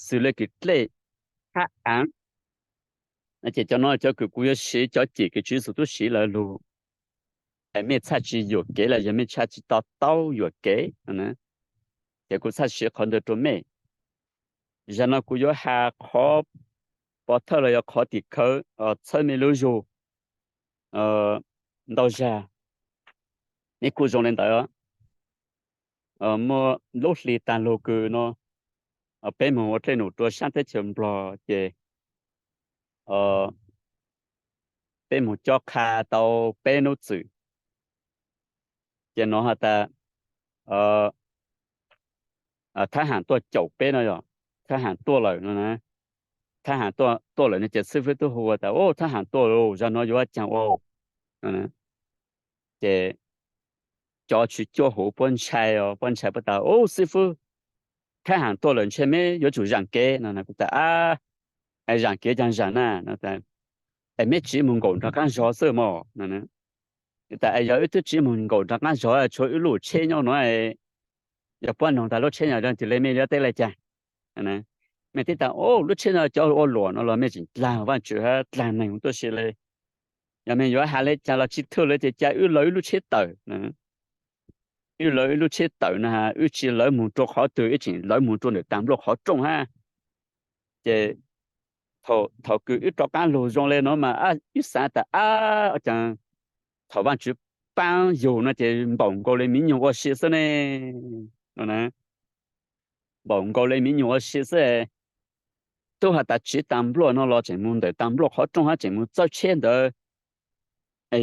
xws le kws dlej hab aav. Ces cov no cov kws kuv yuav siv cov cim kws Tswv Yexus tub siv lawv lug. Mej txhaj tsis yuam kev los yog mej txhaj tsis to taub yuam kev no, ces kuv txhaj siv qhov ntawd rua mej. Zag no kuv yuav has qhov pov thawj los yog qhov tim khawv txhawb mej lub zug ntau zag. Mej kuj zoo le ntawd, muaj lub hli taag lug kws no peb moog ua dlej num rua saab teb chaws Nplog ces peb moog cob qha tau peb nub txwm. Ces no has tas thab ham tuaj caum peb no yog, thab ham tuaj lawm no. Thab ham tuaj lawm no ces xib fwb tub hu tas, u, thab ham tuaj lawm, zag no yuav caag ua no. Ces cov tswv cuab huv puab ntshai, puab ntshai puab tas, u, xib fwb, thab ham tuaj lawm ntshe meb yuav tsum zaam kev no. Kuv tas, zaam kev caag zaam na? Es meb tsiv moog nkaum nraag qaab zog xwb mog no. Tas, yog wb twb tsiv moog nkaum nraag qaab zog, tshuav wb lub tsheb nyob no, yog puab noog tas lub tsheb no yog leej twg le mej yuav teb le caag? Mej teb tas, u, lub tsheb no cov ua luam no los mej tseem dlaag Vaajtswv hab dlaag neeg tuaj si le. Yog mej yuav has le caag los tsi thwj le ces ca wb lawv wb lub tsheb tawm. Wb lawv wb lub tsheb tawm na, wb tsi lawv moog rua qhov twg, wb tseem lawv moog rua ntawm taag npluaj qhov rooj hab. Ces thaum kws wb rov qaab lug zoo le no mas wb xaav tas, ab, caag thaum Vaajtswv paab yug no ces npaum nkaus le miv nyuas ua si xwb ne. Npaum nkaus le miv nyuas ua si xwb. Tub has tas tsiv taag npluaj no los tseem moog ntawm taag npluaj qhov rooj hab tseem moog txawb tsheb ntawd,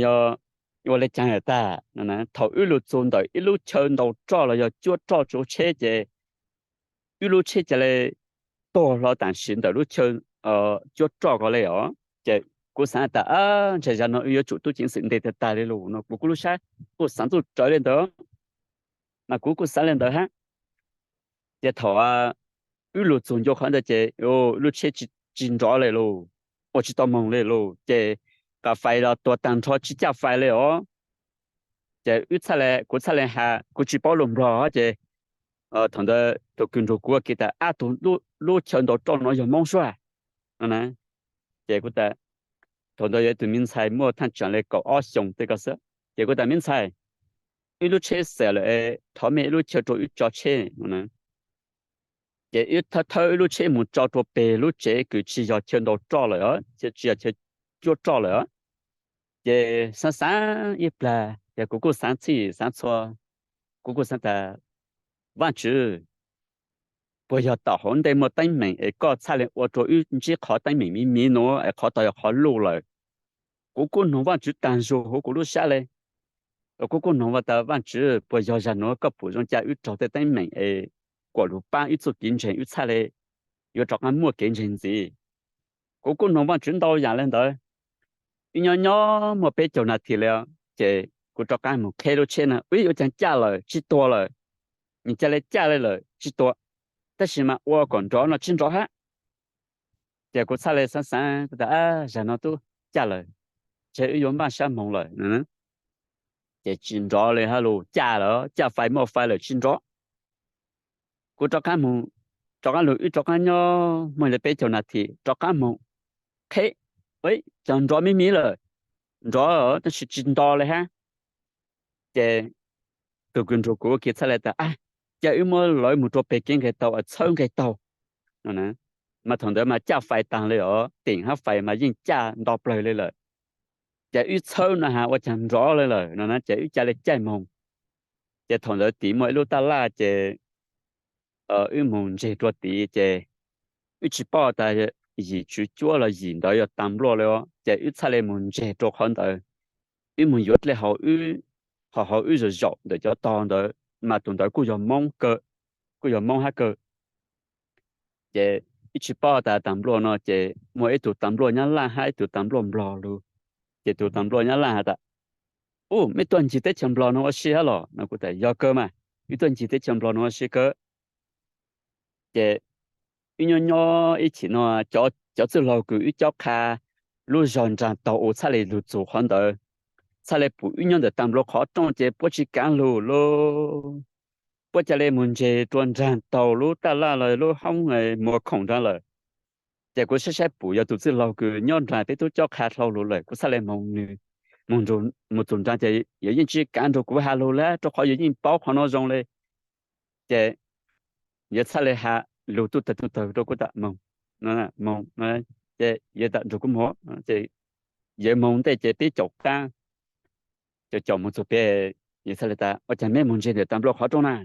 yog ua le caag tag? Thaum wb lug txug ntawm ib lub chaw ntau roj los yog cuab roj tsuv tsheb ces wb lub tsheb ca le tuag hlo taam sim ntawm lub chaw cuab roj ko le os. Ces kuv xaav tas, ntshe zag no wb yuav tsum tub ceev xwm ntes tag tag le lauj no, kuv kuj lub sab kuj xaav txuj rawv le ntawd, mas kuv kuj xaav le ntawd hab. Ces thaum wb lug txug ncua qhov ntawd ces lub tsheb tsis nrov le lauj, ua tsis tau moog le lauj, ces qas fais los tuag taag nrho tsis caj fais le os. Ces wb txhaj le, kuv txhaj le has, kuv tsis paub lus Nplog ces thaum ntawd tug kws nrug kuv ua ke tas, ab, tug, lub chaw ntau roj no yog Moob suab no na. Ces kuv tas, thaum ntawd yog ib tug miv ntxhais muaj thaaj tsaam le kaum ob xyoos tej ko xwb. Ces kuv tas, miv ntxhais, wb lub tsheb xav lawm, thov mej ib lub chaw rua wb tso tsheb no na. Ces wb thawb thawb wb lub tsheb moog tso rua peg lub tsev kws tsis yog chaw ntau roj lawm, tsis yog chaw cuab roj lawm. Ces xaav xaav ib plag ces kuv kuj xaav txhij xaav txhua, kuv kuj xaav tas, Vaajtswv, puas yog tom hauv ntej muaj teeb meem es koj txhaj le ua rua wb ntsib qhov teeb meem miv miv nuav es qhov tod yog qhov luj lawm? Kuv kuj noog Vaajtswv taag zug huv kuv lub sab le. Kuv kuj noog tas, Vaajtswv, puas yog zag nuav koj pum zoo ca wb raug tej teeb meem es kuas lug paab wb txuj kev ntseeg wb txhaj le yuav rov qaab muaj kev ntseeg ntxiv? Kuv kuj noog Vaajtswv ntau yaam le ntawd. Wb nyob nyob muaj peb caug nas this le, ces kuv rov qaab moog qheb lub tsheb na, ib, ua caag caj lawm tsis tuag lawm, nwg ca le caj le lawm tsis tuag, tab sis mas ua kom nrov no tsis nrov hab. Ces kuv txhaj le xaav xaav tas, zag no tub caj lawm, ntshe wb yuav npaj sab moog lawm. Ces tsis nrov le hab lug, caj lawm, caj fais muaj fais lawm tsis nrov. Kuv rov qaab moog, rov qaab lug, wb rov qaab nyob muaj le peb caug nas this rov qaab moog qheb, cov nrov miv miv lawm, nrov tab sis tsis nto le hab. Ces tug kws nrug kuv ua ke txhaj le tas, ab, ca wb muab lawv moog rua peg kev nqeg taug es txhawb nqeg taug no na. Mas thaum ntawd mas caj fais taag le os, teem hab fais mas yeej caj nto plawg le lawm. Ces wb txhawb no has ua caag nrov le lawm no na, ces wb ca le caij moog. Ces thaum ntawd tid muaj ib lub taj laj ces wb moog ntseg rua tid ces wb tsis paub tas yim tswv cuab los yim ntawd yog taag npluaj le os, ces wb txhaj le moog ntseg rua qhov ntawd. Wb moog yuav dlej hauv, hauv hauv wb zaum zaum ntawm cov tog ntawd mas tug ntawd kuj yog Moob kawg, kuj yog Moob hab kawg. Ces wb tsis paub tas taag npluaj no ces muaj ib tug taag npluaj Nyab Laj hab ib tug taag npluaj Nplog lug. Ces tug taag npluaj Nyab Laj has tas, u, mej tuaj ncig teb chaws Nplog no ua si hab los no? Kuv tas, yog kawg mas, wb tuaj ncig teb chaws Nplog no ua si kawg. Ces wb nyob nyob ib chim no, cov txwj laug kws wb cob qha lub zog nraag taug ua txhaj le lug txug qhov ntawd, txhaj le pum wb nyob ntawm taag npluaj qhov rooj ces puab tsis kaav lug lauj. puab ca le mus ntseg rua nraag taug lub taj laj los lub hoob muag khoom nraag lawm. Ces kuv saib saib pum yog tus txwj laug kws nyob nraag peb tub cob qha dlhau lug lawm, kuv txhaj le moog nwg, moog mus txug nraag ces yawg yeej tsi kaav nrug kuv has lug le, rua qhov yawg yeej paub qhov no zoo le. Ces yawg txhaj le has lug tuj tawg tuj tawg rua kuv tas moog, moog, ces yawg tas nrug kuv moog, ces yawg moog ntej ces peb caum qaab, caum caum moog txug peb, yawg txhaj le tas, Ua caag meb moog ntseg ntawm tas nplua qhov rooj na?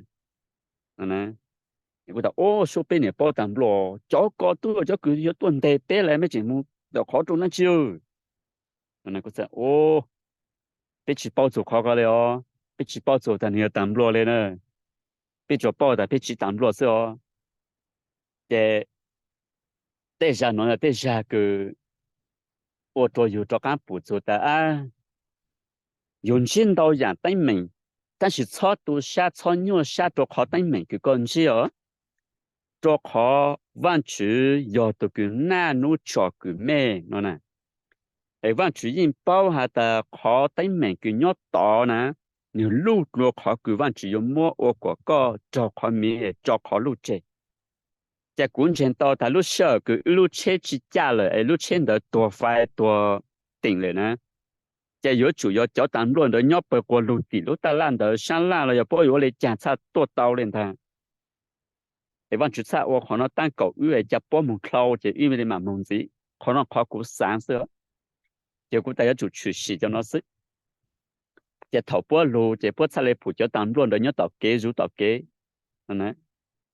Kuv tas, Ub, sub peb niam paub tas nplua, cov ko tuaj cov kws yuav tuaj nteg peb le, meb tseem moog ntawm qhov rooj dlaab tsi? Peb tsi paub txug qhov ko le os, peb tsi paub txug tas nwg yog tas nplua le na, peb tsuas paub tas peb tsiv tas nplua xwb os. Ces tej zag nuav yog tej zag kws ua rua yug rov qaab pum txug tas, yug ntsib ntau yaam teeb meem, tab sis txhob tu sab txhob nyuaj sab rua qhov teeb meem kws koj ntsib os, rua qhov Vaajtswv yog tug kws naj nub tsom kwm mej no na. Es Vaajtswv yeej paub has tas qhov teeb meem kws nyob tod na, nwg luj dlua qhov kws Vaajtswv yuav muab ua kuas koj raug qhov miv es tso qhov luj tseg. Ces kuv ntseeg tau tas lub sij hawm kws wb lub tsheb tsi caj lawm es lub tsheb ntawd tuag fais tuag teem lawm na, ces yuav tsum yog cov tas nplua ntawd nyob pawg quas lug tim lub taj laj ntawd sab laj los yog puab yuav ua le caag txhaj tuaj tau le ntag. Es Vaajtswv txhaj ua qhov no taab kaum wb es ca puab moog dlhau ces wb le maam moog ntxiv. Qhov no qhov kuv xaav xwb, ces kuv tas yuav tsum tshwm sim cov no xwb. Ces thaum puab lug ces puab txhaj le pum cov tas nplua ntawd nyob tom kev zuv tom kev.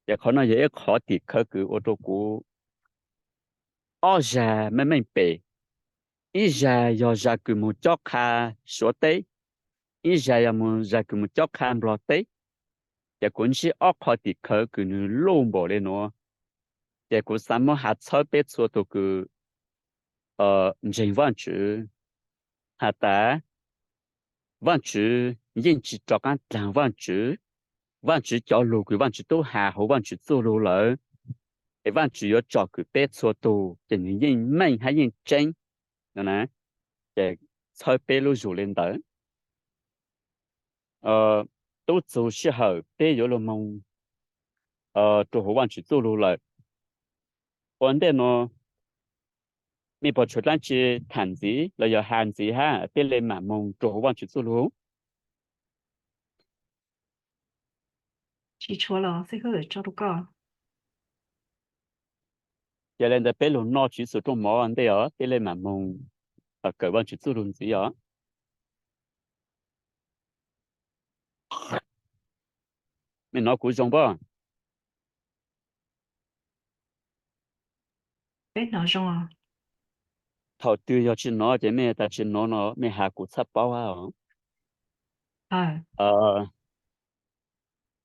Ces qhov no yog ib qhov tim khawv kws ua rua kuv ob zag meej meej pem, ib zag yog zag kws moog cob qha Suav teb, ib zag yog moog zag kws moog cob qha Nplog teb. Ces kuv ntsib ob qhov tim khawv kws nwg luj npaum le nuav, ces kuv xaav muab has txhawb peb txhua tug kws ntseeg Vaajtswv has tas Vaajtswv yeej tsi rov qaab dlaag Vaajtswv. Vaajtswv cov lug kws Vaajtswv tub has huv Vaajtswv txuj lug lawm, es Vaajtswv yuav tsom kwm peb txhua tug ces nwg yeej meej hab yeej tseeb. Ces txhawb peb lub zug le ntawd. Tub txug sij hawm peb yuav lug moog rua huv Vaajtswv txuj lug lawm. Ua ntej nuav mej puas tshuav dlaab tsi tham ntxiv los yog has ntxiv hab peb le maam moog rua huv Vaajtswv txuj lug? Ces le ntawd peb lug noj Tswv Yexus rooj mov ntej os, peb le maam moog kawm Vaajtswv txuj lug ntxiv os. Mej nov kuv zoo pob? Thaum twg yog tsi nov ces mej tas tsi nov no mej has kuv txhaj paub hab os.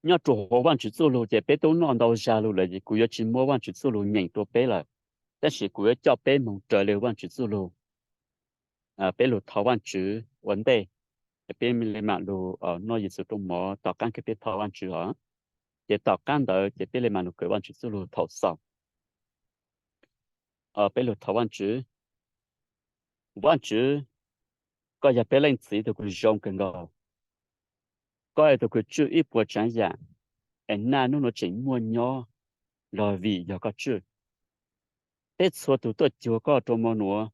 Nyob rua huv Vaajtswv txuj lug ces peb tub noj ntau zag lug lawm es kuv yuav tsi muab Vaajtswv txuj lug nyeem rua peb lawm, tab sis kuv yuav coj peb moog raws le Vaajtswv txuj lug. Peb lug thov Vaajtswv ua ntej, peb le maam lug noj Yexus rooj mov tom qaab kws peb thov Vaajtswv os. Ces tom qaab ntawd ces peb le maam lug kawm Vaajtswv txuj lug thaum xaus. Peb lug thov Vaajtswv. Vaajtswv, koj yog peb Leej Txiv tug kws zoo kawg nkaus. Koj yog tug kws tswj ib puas tsaav yaam, es naj nub nuav tseem muaj nyob los vim yog koj tswj. Peb txhua tug tuaj cuag koj rua mo nuav,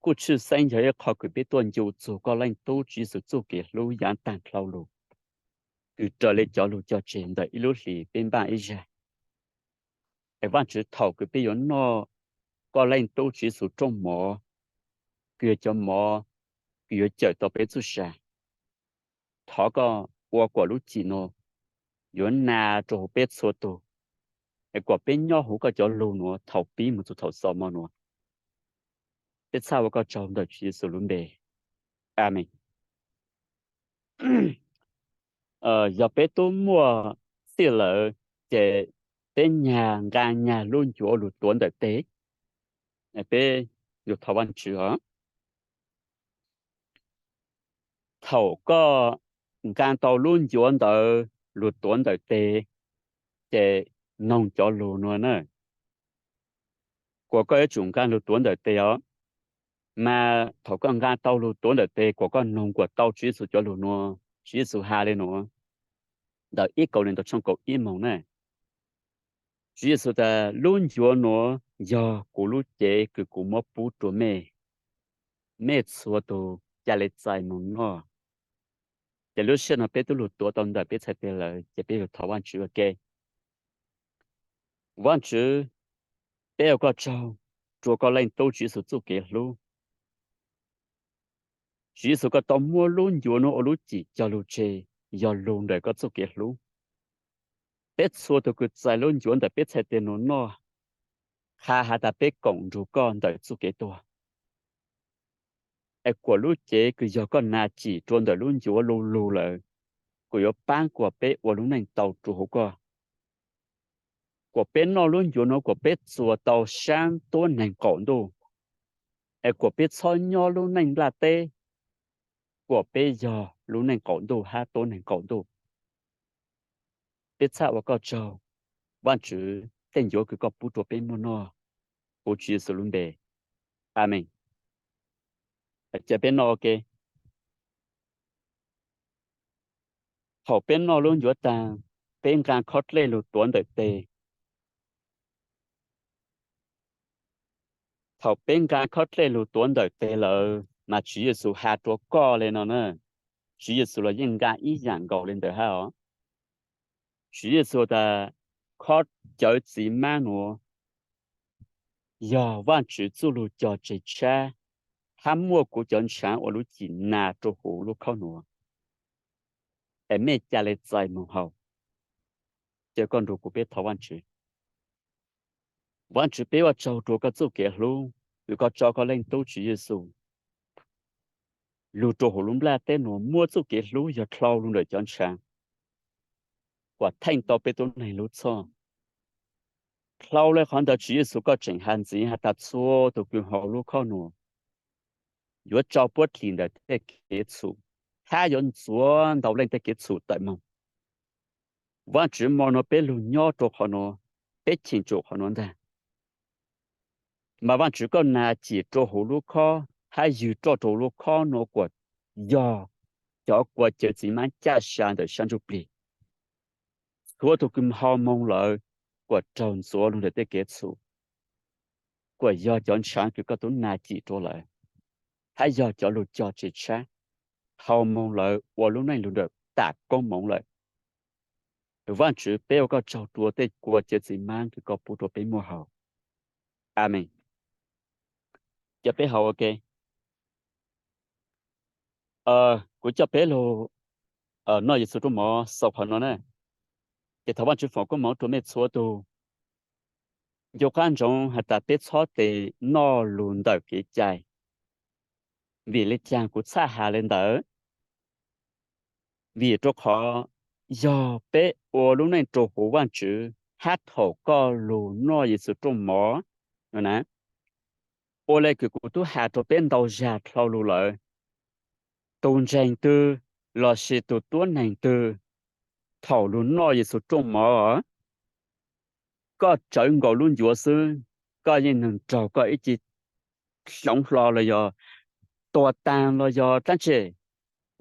kuj tshwj xeeb yog ib qho kws peb tuaj ncu txug koj Leej Tub Tswv Yexus txuj kev hlub yaav taag dlhau lug, kws raws le cov lug cog tseg ntawm ib lub hlis peb npaaj ib zag. Es Vaajtswv, thaum kws peb yuav noj koj Leej Tub Tswv Yexus rooj mov, kws yog cov mov kws yuav cawm tau peb txuj sa, thov koj ua kuas lub cim nuav yuav nas rua huv peb txhua tug, es kuas peb nyob huv koj cov lug nuav thaum pib moog txug thaum xaus mo nuav. Peb txhaj ua koj tsaug ntawm Tswv Yexus lub npe. Amees. Yog peb tub muaj txhij lawm, ces peb nyag nqaa nyag lub ncuav lug tuav ntawm teg. Peb lug thov Vaajtswv os. Thaum koj nqaa tau lub ncuav ntawd lug tuav ntawm teg, ces noog cov lug nuav na. Kuas koj yuav tsum nqaa lug tuav ntawm teg os. Mas thaum koj nqaa tau lug tuav ntawm teg, kuas koj noog kuas tau Tswv Yexus cov lug nuav. Tswv Yexus has le nuav: ntawm ib Kauleethaus tshooj kaum ib moog na. Tswv Yexus tas, lub ncuav nuav yog kuv lub cev kws kuv muab pub rua mej, mej txhua tug ca le txais moog noj. Ces lub sij hawm no peb tub lug tuav tau ntawm peb txhais tes lawm ces peb lug thov Vaajtswv ua ke. Vaajtswv, peb ua koj tsaug rua koj Leej Tub Tswv Yexus txuj kev hlub. Tswv Yexus koj tau muab lub ncuav nuav ua lub cim cog lug tseg, yog lug ntawm koj txuj kev hlub. Peb txhua tug kws txais lub ncuav ntawm peb txhais tes nuav noj, qha has tas peb koom nrug koj ntawm txuj kev tuag. Es kuas lub cev kws yog koj nas cim rua ntawm lub ncuav lu lug lawm, kuas yuav paab kuas peb ua lub neej tau rua huv koj. Kuas peb noj lub ncuav nuav kuas peb txuas tau saab tuab neeg qaum ntuj, es kuas peb txhob nyob lub neej nplaj teb, kuas peb yog lub neej qaum ntuj hab tuab neeg qaum ntuj. Peb txhaj ua koj tsaug, Vaajtswv, tej ncuav kws koj pub rua peb muaj noj, huv Tswv Yexus lub npe, amees. Cia peb noj ua ke. Thaum peb noj lub ncuav taag, peb nqaa khob dlej lug tuav ntawm teg. Thaum peb nqaa khob dlej lug tuav ntawm teg lawm mas Tswv Yexus has rua koj le no na. Tswv Yexus los yeej nqaa ib yaam nkaus le ntawd hab os. Tswv Yexus tas, khob cawv txiv maab nuav yog Vaajtswv txuj lug cog tseg tshab, hab muaj kuv cov ntshaav ua lub cim nas rua huv lub khob nuav. Es mej ca le txais moog haus. Cia koj nrug kuv peb thov Vaajtswv. Vaajtswv, peb ua tsaug rua koj txuj kev hlub kws koj tso koj Leej Tub Tswv Yexus lug rua huv lub nplaj teb nuav, muab txuj kev hlub yog dlhau lug ntawm cov ntshaav, kuas theej tau peb tub neeg lub txhoj. Dlhau le qhov ntawd Tswv Yexus koj tseem has ntxiv has tas txhua tug kws haus lub khob nuav yuav tso puab dlim ntawm tej kev txhum, hab yuav ntxuav ntau leej tej kev txhum tawm moog. Vaajtswv, mo nuav peb lug nyob rua qhov nuav, peb cheem tsum qhov nuav ntag. Mas Vaajtswv koj nas cim rua huv lub khob hab ywg roj rua huv lub khob nuav kuas yog cov kua cawv txiv maab caj sa ntawm sab ntsuj plig. Txhua tug kws haus moog lawm kuas raug ntxuav lug ntawm tej kev txhum, kuas yog cov ntshaav kws koj tub nas cim rua lawm, hab yog cov lug cog tseg tshab, haus moog lawm ua lub neej lug ntawm tam koob moov lawm. Vaajtswv, peb ua koj tsaug rua tej kua cawv txiv maab kws koj pub rua peb muaj haus. Amees. Cia peb haus ua ke. Kuv coj peb lug noj Yexus rooj mov xaus qhov no na. Ces thov Vaajtswv foom koob moov rua mej txhua tug. Ncu qab ntsoov has tas peb txhob tes noj lug ntawm kev cai. Vim le caag kuv txhaj has le ntawd? Vim rua qhov yog peb ua lub neej rua huv Vaajtswv hab thaum koj lug noj Yexus rooj mov na, ua le kws kuv tub has rua peb ntau zag dlhau lug lawm, tug ntseeg twg lossis tug tuab neeg twg thaum lug noj Yexus rooj mov, koj tsawv nkaus lub ncuav xwb, koj yeej nug raug koj ib ce hloov hlo los yog tuag taag los yog dlaab tsi,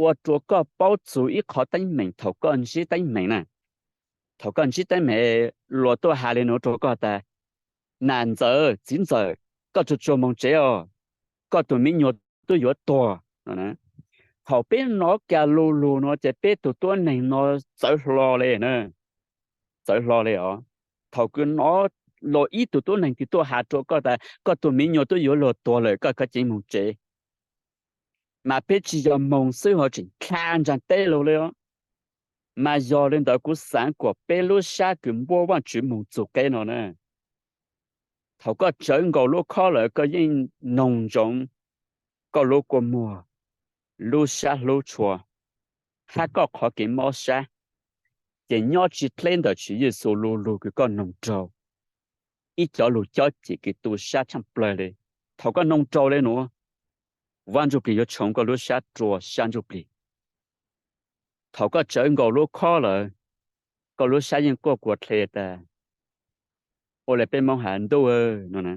ua rua koj paub txug ib qhov teeb meem thaum koj ntsib teeb meem na. Thaum koj ntsib teeb meem, luag tuaj has le nuav rua koj tas, nam ntxawm txiv ntxawm, koj tsuag tsuag moog tsev os, koj tug miv nyuas twb yuav tuag no. Thaum peb nov kag lu lug nuav ces peb tug tuab neeg no txawv hlo le na. Txawv hlo le os. Thaum kws nov luag ib tug tuab neeg twg tuaj has rua koj tas koj tug miv nyuas twb yuav luag tuag lawm, koj kov ceev moog tsev, mas peb tsi yog moog xwb ho tseem dlha ntsaag teb lug le os. Mas yog le ntawd kuv xaav kuas peb lub sab kws npuab Vaajtswv moog txug qeb no na, thaum koj tsawv nkaus lub khob lawm koj yeej noog ntsoov koj lub kua muag, lub sab hlub tshua, hab koj qhov kev mob sab, ces nyob tsi dleb ntawm Tswv Yexus lu lug kws koj noog raug, ib cov lug cob cim kws tu sab tshaaj plawg le. Thaum koj noog raug le nuav, Vaaj Ntsuj Plig yuav tshoov koj lub sab rua sab ntsuj plig. Thaum koj tsawv nkaus lub khob lawm, koj lub sab yeej quaj kua dle tas, ua le peb Moob has ntuj no na.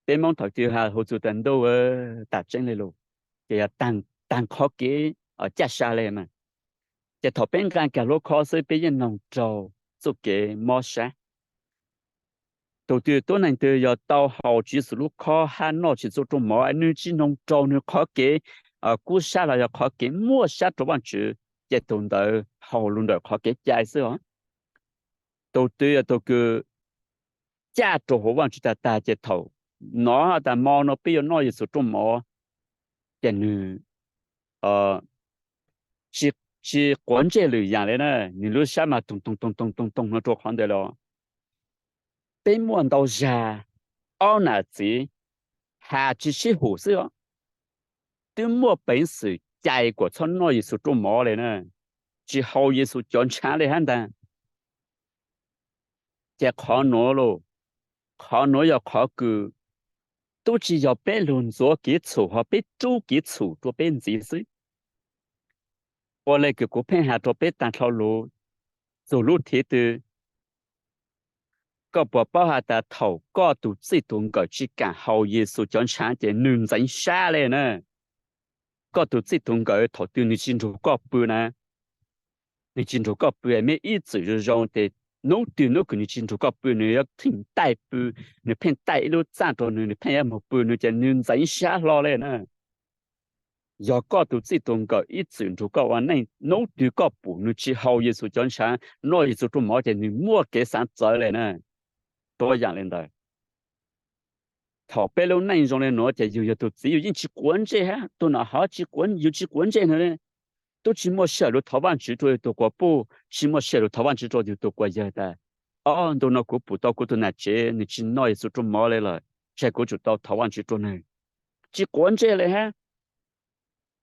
Peb Moob thaum twg has hu txug tas ntuj, tas tseeb le lug, ces yog taag qhov kev caj sa le mas. Ces thaum peb nqa kiag lub khob xwb peb yeej noog raug txuj kev mob sab. Tus twg tub neeg twg yog tau haus Tswv Yexus lub khob hab noj Tswv Yexus rooj mov, nwg tsi noog raug nwg qhov kev kub sab los yog qhov kev muaj sab rua Vaajtswv, ces tug ntawd haus lug ntawm qhov kev cai xwb os. Tug twg yog tug kws caj rua huv Vaajtswv tag tag, ces thaum nov has tas mo no peb yuav noj Yexus rooj mov, ces nwg tsi quav ntsej lwm yaam le na, nwg lub sab mas toog toog toog toog toog toog no rua qhov ntawd los. Peb muaj ntau zag, ob nam txiv has tsi sib hum xwb os, twb muaj peev xwm cai kuas txhob noj Yexus rooj mov le na, tsi haus Yexus cov ntshaav le hab ntag. Ces qhov nuav los, qhov nuav yog qhov kws tub tsi yog peb lug ntxuav kev txhum ho peb rub kev txhum rua peb ntxiv xwb. Ua le kws kuv pheej has rua peb taag dlhau lug, txug lub thib twg, koj puas paub has tas thaum koj tug txij tug nkawm tsi kaam haus Yexus cov ntshaav ces nwg ntxeev sab le na. Koj tug txij tug nkawm thaum twg nwg tsi nrug koj pw na, nwg tsi nrug koj pw, meb ib txwm zoo zoo tes nub twg nub kws nwg tsi nrug koj pw, nwg yuav theem taij pw, nwg pheej taij ib lub txaj rua nwg, nwg pheej yuav moog pw, nwg ces nwg ntxeev sab hlo le na. Yog koj tug txij tug nkawm ib txwm nrug koj ua neej, nub twg koj pum nwg tsi haus Yexus cov ntshaav, noj Yexus rooj mov ces nwg muaj kev xaav txawv le na. Tuab yaam le ntawd, thaum peb lub neej zoo le nuav ces yug yog tug txiv yug yeej tsi quav ntsej hab, tug nam hov tsi quav, yug tsi quav ntsej nwg le. Tub tsi muaj sij hawm lug thov Vaajtswv rua yug tug quas puj, tsi muaj sij hawm lug thov Vaajtswv rua yug tug quas yawg tas, o, ntu no kuv pum tau kuv tug nam tsev nwg tsi noj Yexus rooj mov le lawm, tseg kuv tsum tau thov Vaajtswv rua nwg. Tsi quav ntsej le hab.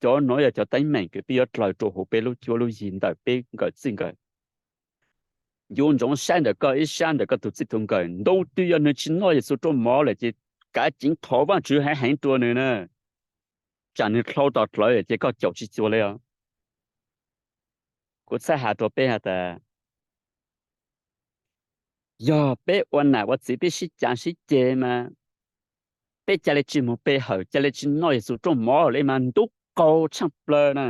Cov nuav yog cov teeb meem kws peb yuav dlaws rua huv peb lub cuab lub yig ntawm peb nkawm txij nkawm. Yuav ntsoov saib ntawm koj ib sab ntawm koj tug txij tug nkawm, ntu twg yog nwg tsi noj Yexus rooj mov lawm ces kav ceev thov Vaajtswv heev heev rua nwg na, tsam nwg dlhau tom dlawv ces koj caum tsi cuag le os. Kuv txhaj has rua peb has tas, yog peb ua nam ua txiv peb sib caav sib ceg mas, peb ca le tsi moog pe hawm, ca le tsi noj Yexus rooj mov le mas ntub qaug tshaaj plawg na.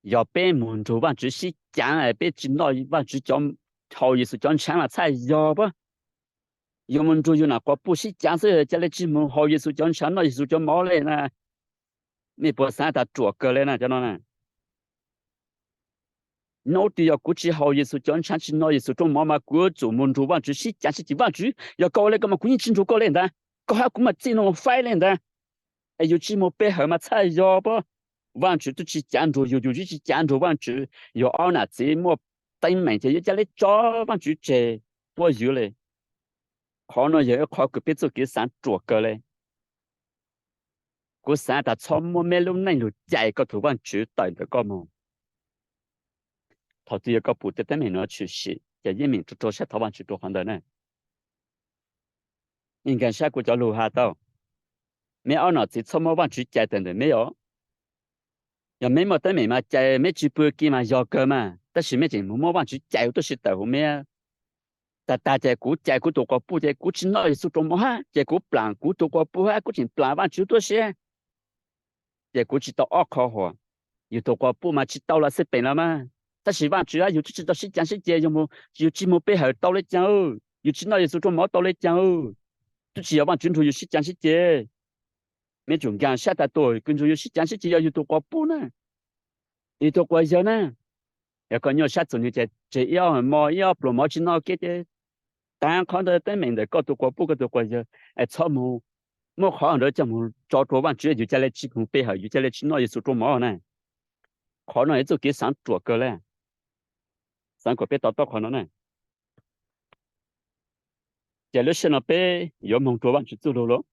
Yog peb moog nrug Vaajtswv sib caav, peb tsi noj Vaajtswv, haus Yexus cov ntshaav mas txhaj yog pab. Yuav moog nrug yug nam quas puj sib caav xwb, ca le tsi moog haus Yexus cov ntshaav noj Yexus cov mov le na. Mej puas xaav tas ruam kawg le na cov no na. Nub twg yog kuv tsi haus Yexus cov ntshaav tsi noj Yexus rooj mov mas kuv yuav tsum moog nrug Vaajtswv sib caav sib ceg, Vaajtswv yog koj ua le koj mas kuv yeej tsi nrug koj le ntag, koj hab kuv mas txij no faib le ntag. Es yug tsi moog pe hawm mas txhaj yog pab. Vaajtswv tub tsi caav nrug yug, yug tsi caav nrug Vaajtswv, yog ob nam txiv muaj teeb meem ces yuav ca le tso Vaajtswv tseg tuab ywv le. Qhov no yog ib qhov kws peb txuj kev xaav ruam kawg le. Kuv xaav tas txhob muab meb lub neej lug cais koj tug Vaajtswv tawm ntawm koj moog. Thaum twg yog koj pum tej teeb meem nuav tshwm sim ces yeej meem rua rua sab thov Vaajtswv rua qhov ntawd na. Mej nkaag sab kuv cov lug has tau, meb ob nam txiv txhob muab Vaajtswv cais tawm ntawm meb os. Yog meb muaj teeb meem mas cais, meb tsi pw kiag mas yog kawg mas, tab sis mej tseem moog muab Vaajtswv cais huv tuab si tawm huv meb. Tag tag ces kuv cais kuv tug quas puj ces kuv tsi noj Yexus rooj mov hab, ces kuv plaam kuv tug quas puj hab, kuv tseem plaam Vaajtswv tuab si, ces kuv tsi tau ob qho huam. Yug tug quas puj mas tsi tau los xij peem los mas, tab sis Vaajtswv hab yug tub tsi tau sib caav sib ceg, yug tsi moog pe hawm tau le caag, yug tsi noj Yexus rooj mov tau le caag, tub tsi yog Vaajtswv nrug yug sib caav sib ceg. Meb tsum nkaag sab tas tus kws nrug yug sib caav sib ceg yog yug tug quas puj na, yug tug quas yawg na. Yog koj nyuaj sab txug nwg ces tseg ib ob mo ib ob pluas mov tsi noj kiag ces taag qhov ntawd teeb meem ntawm koj tug quas puj koj tug quas yawg, es txhob moog muab qhov ntawd coj moog tso rua Vaajtswv, yug ca le tsi moog pe hawm, yug ca le tsi noj Yexus rooj mov na. Qhov no yog txuj kev xaav ruam kawg le. Xaav kom peb to taub qhov no na. Ces lub sij hawm no peb yuav moog rua Vaajtswv txuj lug lauj.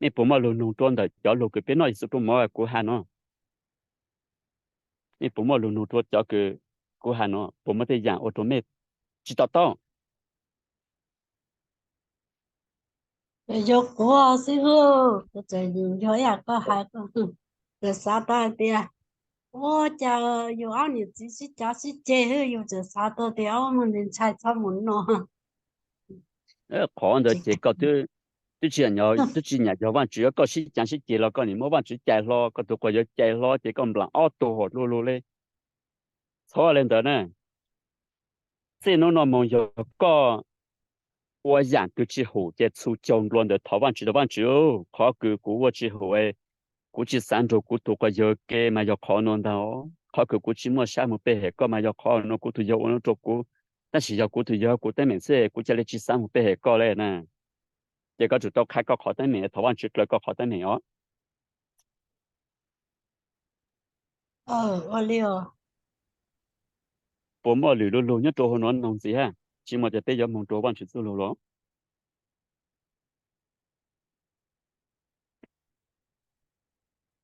Mej puas muaj lug noog rua ntawm cov lug kws peb noj Yexus rooj mov kuv has no? Mej puas muaj lug noog rua cov kws kuv has no, puas muaj tej yaam ua rua mej tsi to taub? Yog kuv xwb hwb, kuv tseem yog ib yam koj has, tseem xav tau hais tias, ua cas yus ob niam txiv sib cav sib ceg hwb, yus tseem xav tau tias ob muag ntshai txhob mus no. Qhov ntawd ces koj twb tsi, twb tsi nyam yog Vaajtswv, koj sib cav sib ceg los koj nim muab Vaajtswv cais hlo, koj tug quas yawg cais hlo ces koj nplaam ob tug huam lug lug le. Txhob li ntawd na. Txij hnub no mus yog koj ua yam twg tsis haum ces txhua caug nplua ntawd thov Vajtswv rau Vajtswv. Qhov kws kuv ua tsis haum, kuv tsis xav nrug kuv tus quas yawg ke mas yog qhov nuav ntag. Qhov kws kuv tsis muaj sab mus pe hem koj mas yog qhov nuav, kuv tus yawg ua nuav rau kuv, tab sis yog kuv tus yawg kuv teeb meem xwb, kuv ca le tsis xav mus pe hem koj le na. Ces koj tsum tau qha koj qhov teeb meem, thov Vajtswv dlawg koj qhov teeb meem os. Puas muaj lwm lug lug nyob rau hauv nuav noog ntxiv hab? Tsis muaj ces peb yuav moog rua Vajtswv txuj lug los.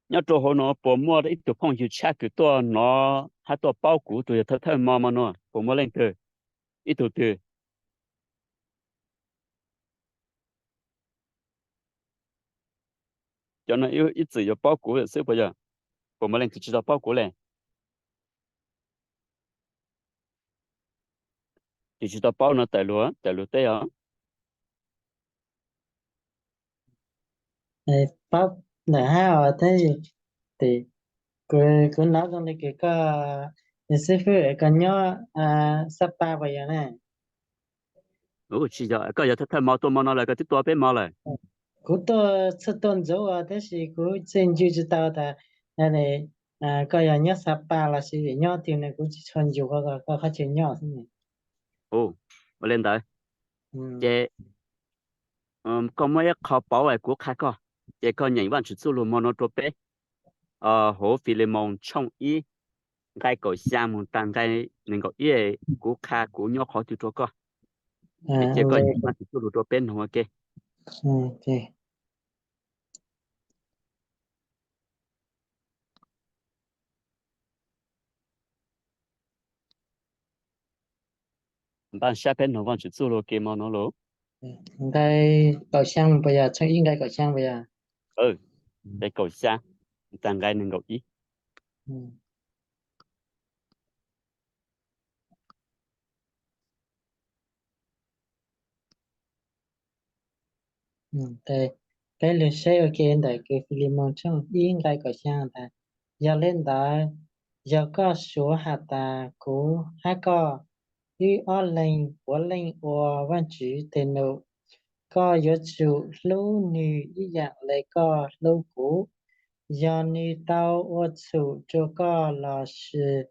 Nyob rau hauv nuav puas muaj ib tug phooj ywg tshab kws tuaj nov hab tuaj paub kuv tug yawg thawj thawj mo mo nuav, puas muaj leej twg? Ib tug twg? Cov no ib txwm yuav paub kuv xwb puas yog? Puas muaj leej twg tsis tau paub kuv le? Tus tsis tau paub no tawm lug, tawm lug teb os. Paub ntawm hab os, tab sis kuv hnov zoo li kws koj, xib fwb, koj nyob Sapa puas yog na? Tsis yog, koj yog thawj thawj mo tuaj mo no lawm, koj twb tuaj peb mo lawm. Kuv tuaj txhua tuaj ntxuv os, tab sis kuv txawj ntsib tsis tau tas koj yog nyob Sapa los sis nyob twg ne, kuv tsis tshua ntsib koj qhov chaw nyob xwb. Ua li ntawd ces koj muaj ib qho paub kuv qha koj, ces koj nyeem Vajtswv txuj lug mo no rua peb, huv Filemoos tshooj ib nqai kaum xyaa mus tas nqai nees nkaum ib, kuv qha kuv nyob qhov twg rua koj, ces koj nyeem Vajtswv txuj lug rua peb noog ua ke. Npaj sab peb noog Vajtswv txuj lug ke mo no los. Nqai kaum xyaa puas yog? Tshooj ib nqai kaum xyaa puas yog? Nqai kaum xyaa tas nqai nees nkaum ib. Peb lug saib ua ke ntawm kws Filemoos tshooj ib nqai kaum xyaa tas, yog li ntawd, yog koj suav has tas kuv hab koj, wb ob leeg puav leej ua Vajtswv tes num, koj yuav tsum hlub nwg ib yaam le koj hlub kuv. Yog nwg tau ua txhum rua koj lossis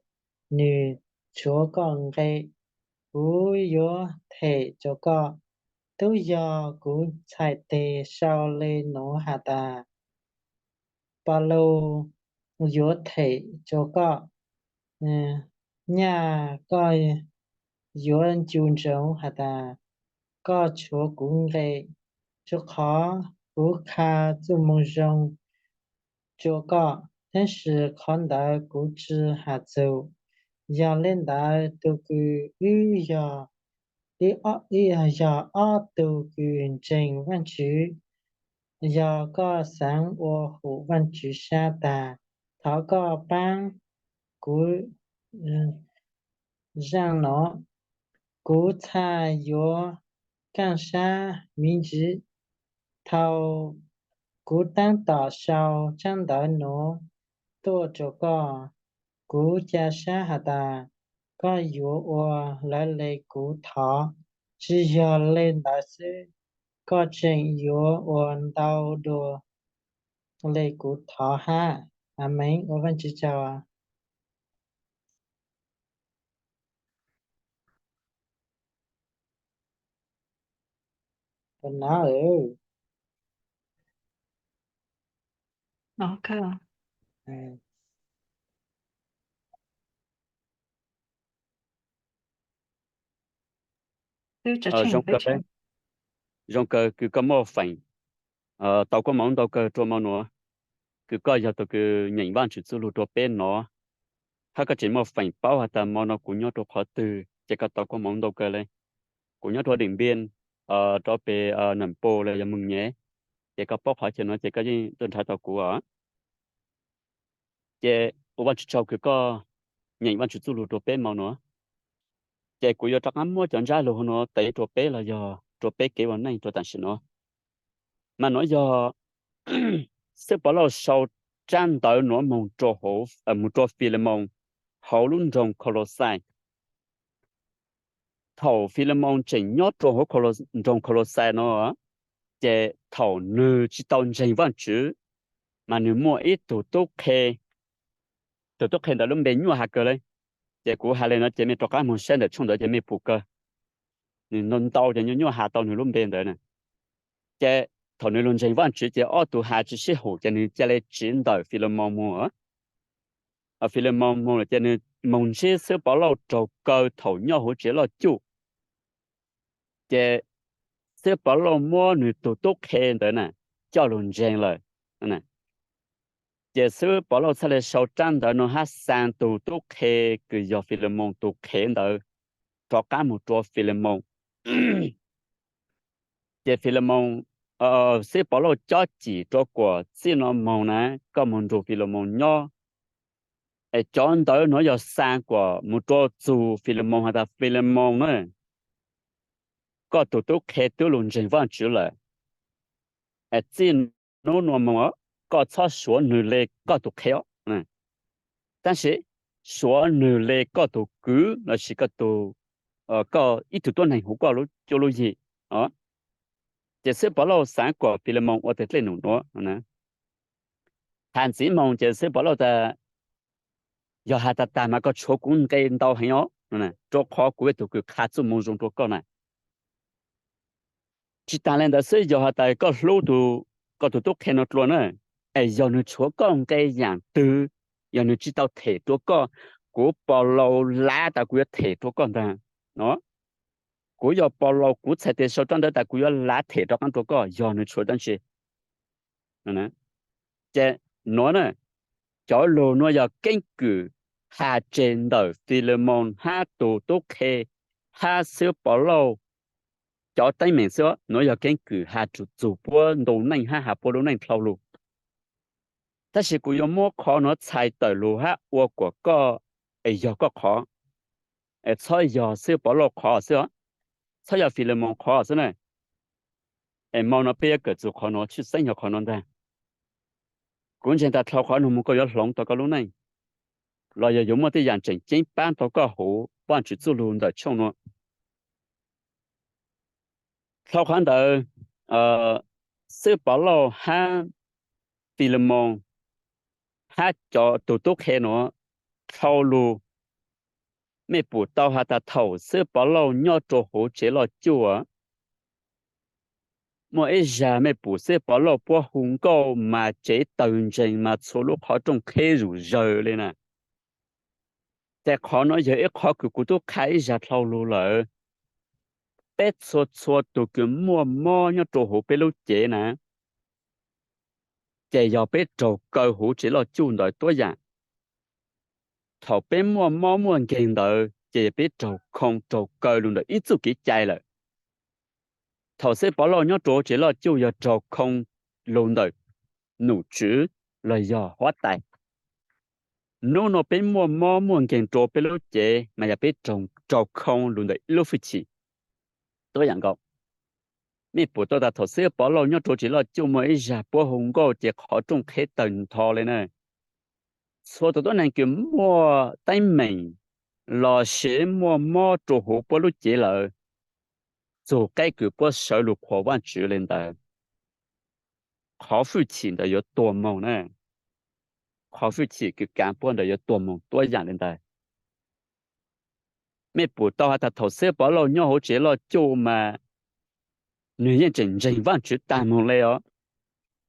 nwg tshuav koj nqe, kuv yuav them rua koj. Tub yog kuv txhais teg sau le nuav has tas, Paulus yuav them rua koj, nyaj koj yuav ncu ntsoov has tas koj tshuav kuv nqe, rua qhov kuv qha txuj moo zoo rua koj, tab sis qhov ntawd kuv tsi has txug. Yog le ntawd, tug kws wb yog, wb yog ob tug kws ntseeg Vaajtswv, yog koj xaav ua hum Vaajtswv sab tag, thov koj paab kuv zaaj nuav. Kuv txhaj yuav kaaj sab miv ntsiv. Thaus kuv taab tom sau tsaab ntawv nuav tuaj rua koj, kuv ca sab has tas koj yuav ua lawv le kuv thov. Tsi yog le ntawd xwb, koj tseem yuav ua ntau dua le kuv thov hab. Amees. Ua Vaajtswv tsaug. Zoo kawg kws koj muaj feem tau koob moov ntau kawg rua mo nuav, kws koj yog tug kws nyeem Vaajtswv txuj lug rua peb nov, hab koj tseem muaj feem paub has tas mo no kuv nyob rua qhov twg, ces koj tau koob moov ntau kawg le. Kuv nyob rua Diam Npiaj, rua peg Nam Pos los yog Moos Nyem, ces koj paub qhov chaw nuav ces koj yeej tuaj nrhav tau kuv os. Ces ua Vaajtswv tsaug kws koj nyeem Vaajtswv txuj lug rua peb mo nuav. Ces kuv yuav rov qab muab cov ntsab lug nuav tev rua peb los yog rua peb kev ua neej rua tam sim nuav. Mas nuav yog xib hwb Paulus sau tsaab ntawv nuav moog rua Filemoos hauv lub nroog Khaulos Xais. Thaum Filemoos tseem nyob rau hauv nroog Khaulos Xais no, ces thaum nws tsis tau ntseeg Vajtswv, mas nws muaj ib tug tub qhe, tus tub qhe ntawd lub npe nyuaj heev kawg li. Ces kuv hais li no ces mej rov qab mus saib ntawm tshooj ntawd ces mej pum kawg. Nws ntau ces nyuaj nyuaj has tau nws lub npe ntawd na. Ces thaum nws los ntseeg Vajtswv ces ob tug has tsis sib haum ces nws ca li tsiv ntawm Filemoos mus. Filemoos mus ces nws mus ntsib xib hwb Pov Lauj raug kaw thaum nyob hauv tsev loj cuj. Ces xib hwb Pov Lauj muab nws tus tub qhe ntawd na coj los ntseeg lawm. Ces xib hwb Pov Lauj txhaj li sau rab ntawv no hab xa tus tub qhe kws yog Filemoos tus qhev ntawd rov qab mus rua Filemoos. Ces Filemoos, xib hwb Pov Lauj cob cim rua kuam txij no moog na, koj mus nrug Filemoos nyob. Es cov ntawv nuav yog xa kuam mus rua txug Filemoos has tas Filemoos na, koj tus tub qhe twb lug ntseeg Vaajtswv lawm. Es txij nub nuav moog koj txhob suav nwg le koj tus qhe os, tab sis suav nwg le koj tus kwv lossis koj ib tug tuab neeg huv koj cuab lub yig. Ces xib hwb Pov Lauj xaav kuam Filemoos ua tag dlej num nuav. Has ntxiv moog ces xib hwb Pov Lauj tas, yog has tag tag mas koj tshuav kuv nqe ntau heev os, rua qhov kuv yog tug kws qha txuj moo zoo rua koj na. Tsis tas le ntawd xwb, yog has tas koj hlub koj tus tub qhe no dlua na, es yog nwg tshuav koj nqe yaam twg, yog nwg tsis tau them rua koj, kuv Pov Lauj lav tas kuv yuav them rua koj ntag no. Kuv yog Pov Lauj, kuv txhais tes sau rab ntawv tas kuv yuav lav them rov qaab rua koj yog nwg tshuav dlaab tsi. Ces nuav na, cov lug nuav yog keeb kwm has tseg ntawm Filemoos hab tus tub qhe hab xib hwb Pov Lauj cov teeb meem xwb. Nuav yog keeb kwm has txug puab ntu neej hab has puab lub neej dlhau lug. Tab sis kuv yuav muab qhov nuav txhais tawm lug hab ua kuam koj, es yog koj qhov, es txhob yog xib hwb Pov Lauj qhov xwb os, txhob yog Filemoos qhov xwb na. Es hmo no peb yuav kawm txug qhov nuav, tshwj xeeb yog qhov nuav ntag. Kuv ntseeg tas dlhau qhov nuav moog koj yuav hloov tau koj lub neej, los yog yuav muaj tej yaam tseem ceeb paab tau koj huv Vaajtswv txuj lug ntawm tshooj nuav. Dlhau qhov ntawd, xib hwb Pov Lauj hab Filemoos hab cov tus tub qhe nuav dlhau lug. Mej pum tau has tas thaum xib hwb Pov Lauj nyob rua huv tsev loj cuj, muaj ib zag mej pum xib hwb Pov Lauj puab hu nkauj mas tsev tawg ntsees mas txhua lub qhov rooj qheb zuj zawg le na. Ces qhov nuav yog ib qhov kws kuv tub qha ib zag dlhau lug lawm. Peb txhua txhua tug kws muaj mob nyob rua huv peb lub cev na, ces yog peb raug kaw huv tsev loj cuj ntawd tuab yaam. Thaum peb muaj mob muaj nkeeg ntawd ces peb raug khoo raug kaw lug ntawm ib txuj kev cai lawm. Thaum xib hwb Pov Lauj nyob rua huv tsev loj cuj yog raug khoo lug ntawm nom tswv los yog huab tais. Nub nuav peb muaj mob muaj nkeeg rua peb lub cev mas yog peb raug khoo lug ntawm ib lub fwj chim tuab yaam nkaus. Mej pum tau tas thaum xib hwb Pov Lauj nyob rua huv tsev loj cuj muaj ib zag puab hu nkauj ces qhov rooj qheb tawg ntho le na. Txhua tug tuab neeg kws muaj teeb meem lossis muaj mob rua huv puab lub cev lawm, txug qeb kws puab sawv lug qhuas Vaajtswv le ntawd, qhov fwj chim ntawd yuav tuag moog na. Qhov fwj chim kws kaav puab ntawd yuav tuag moog tuab yaam le ntawd. Mej pum tau has tas thaum xib hwb Pov Lauj nyob huv tsev loj cuj mas nwg yeej tseem ntseeg Vaajtswv taag moog le os.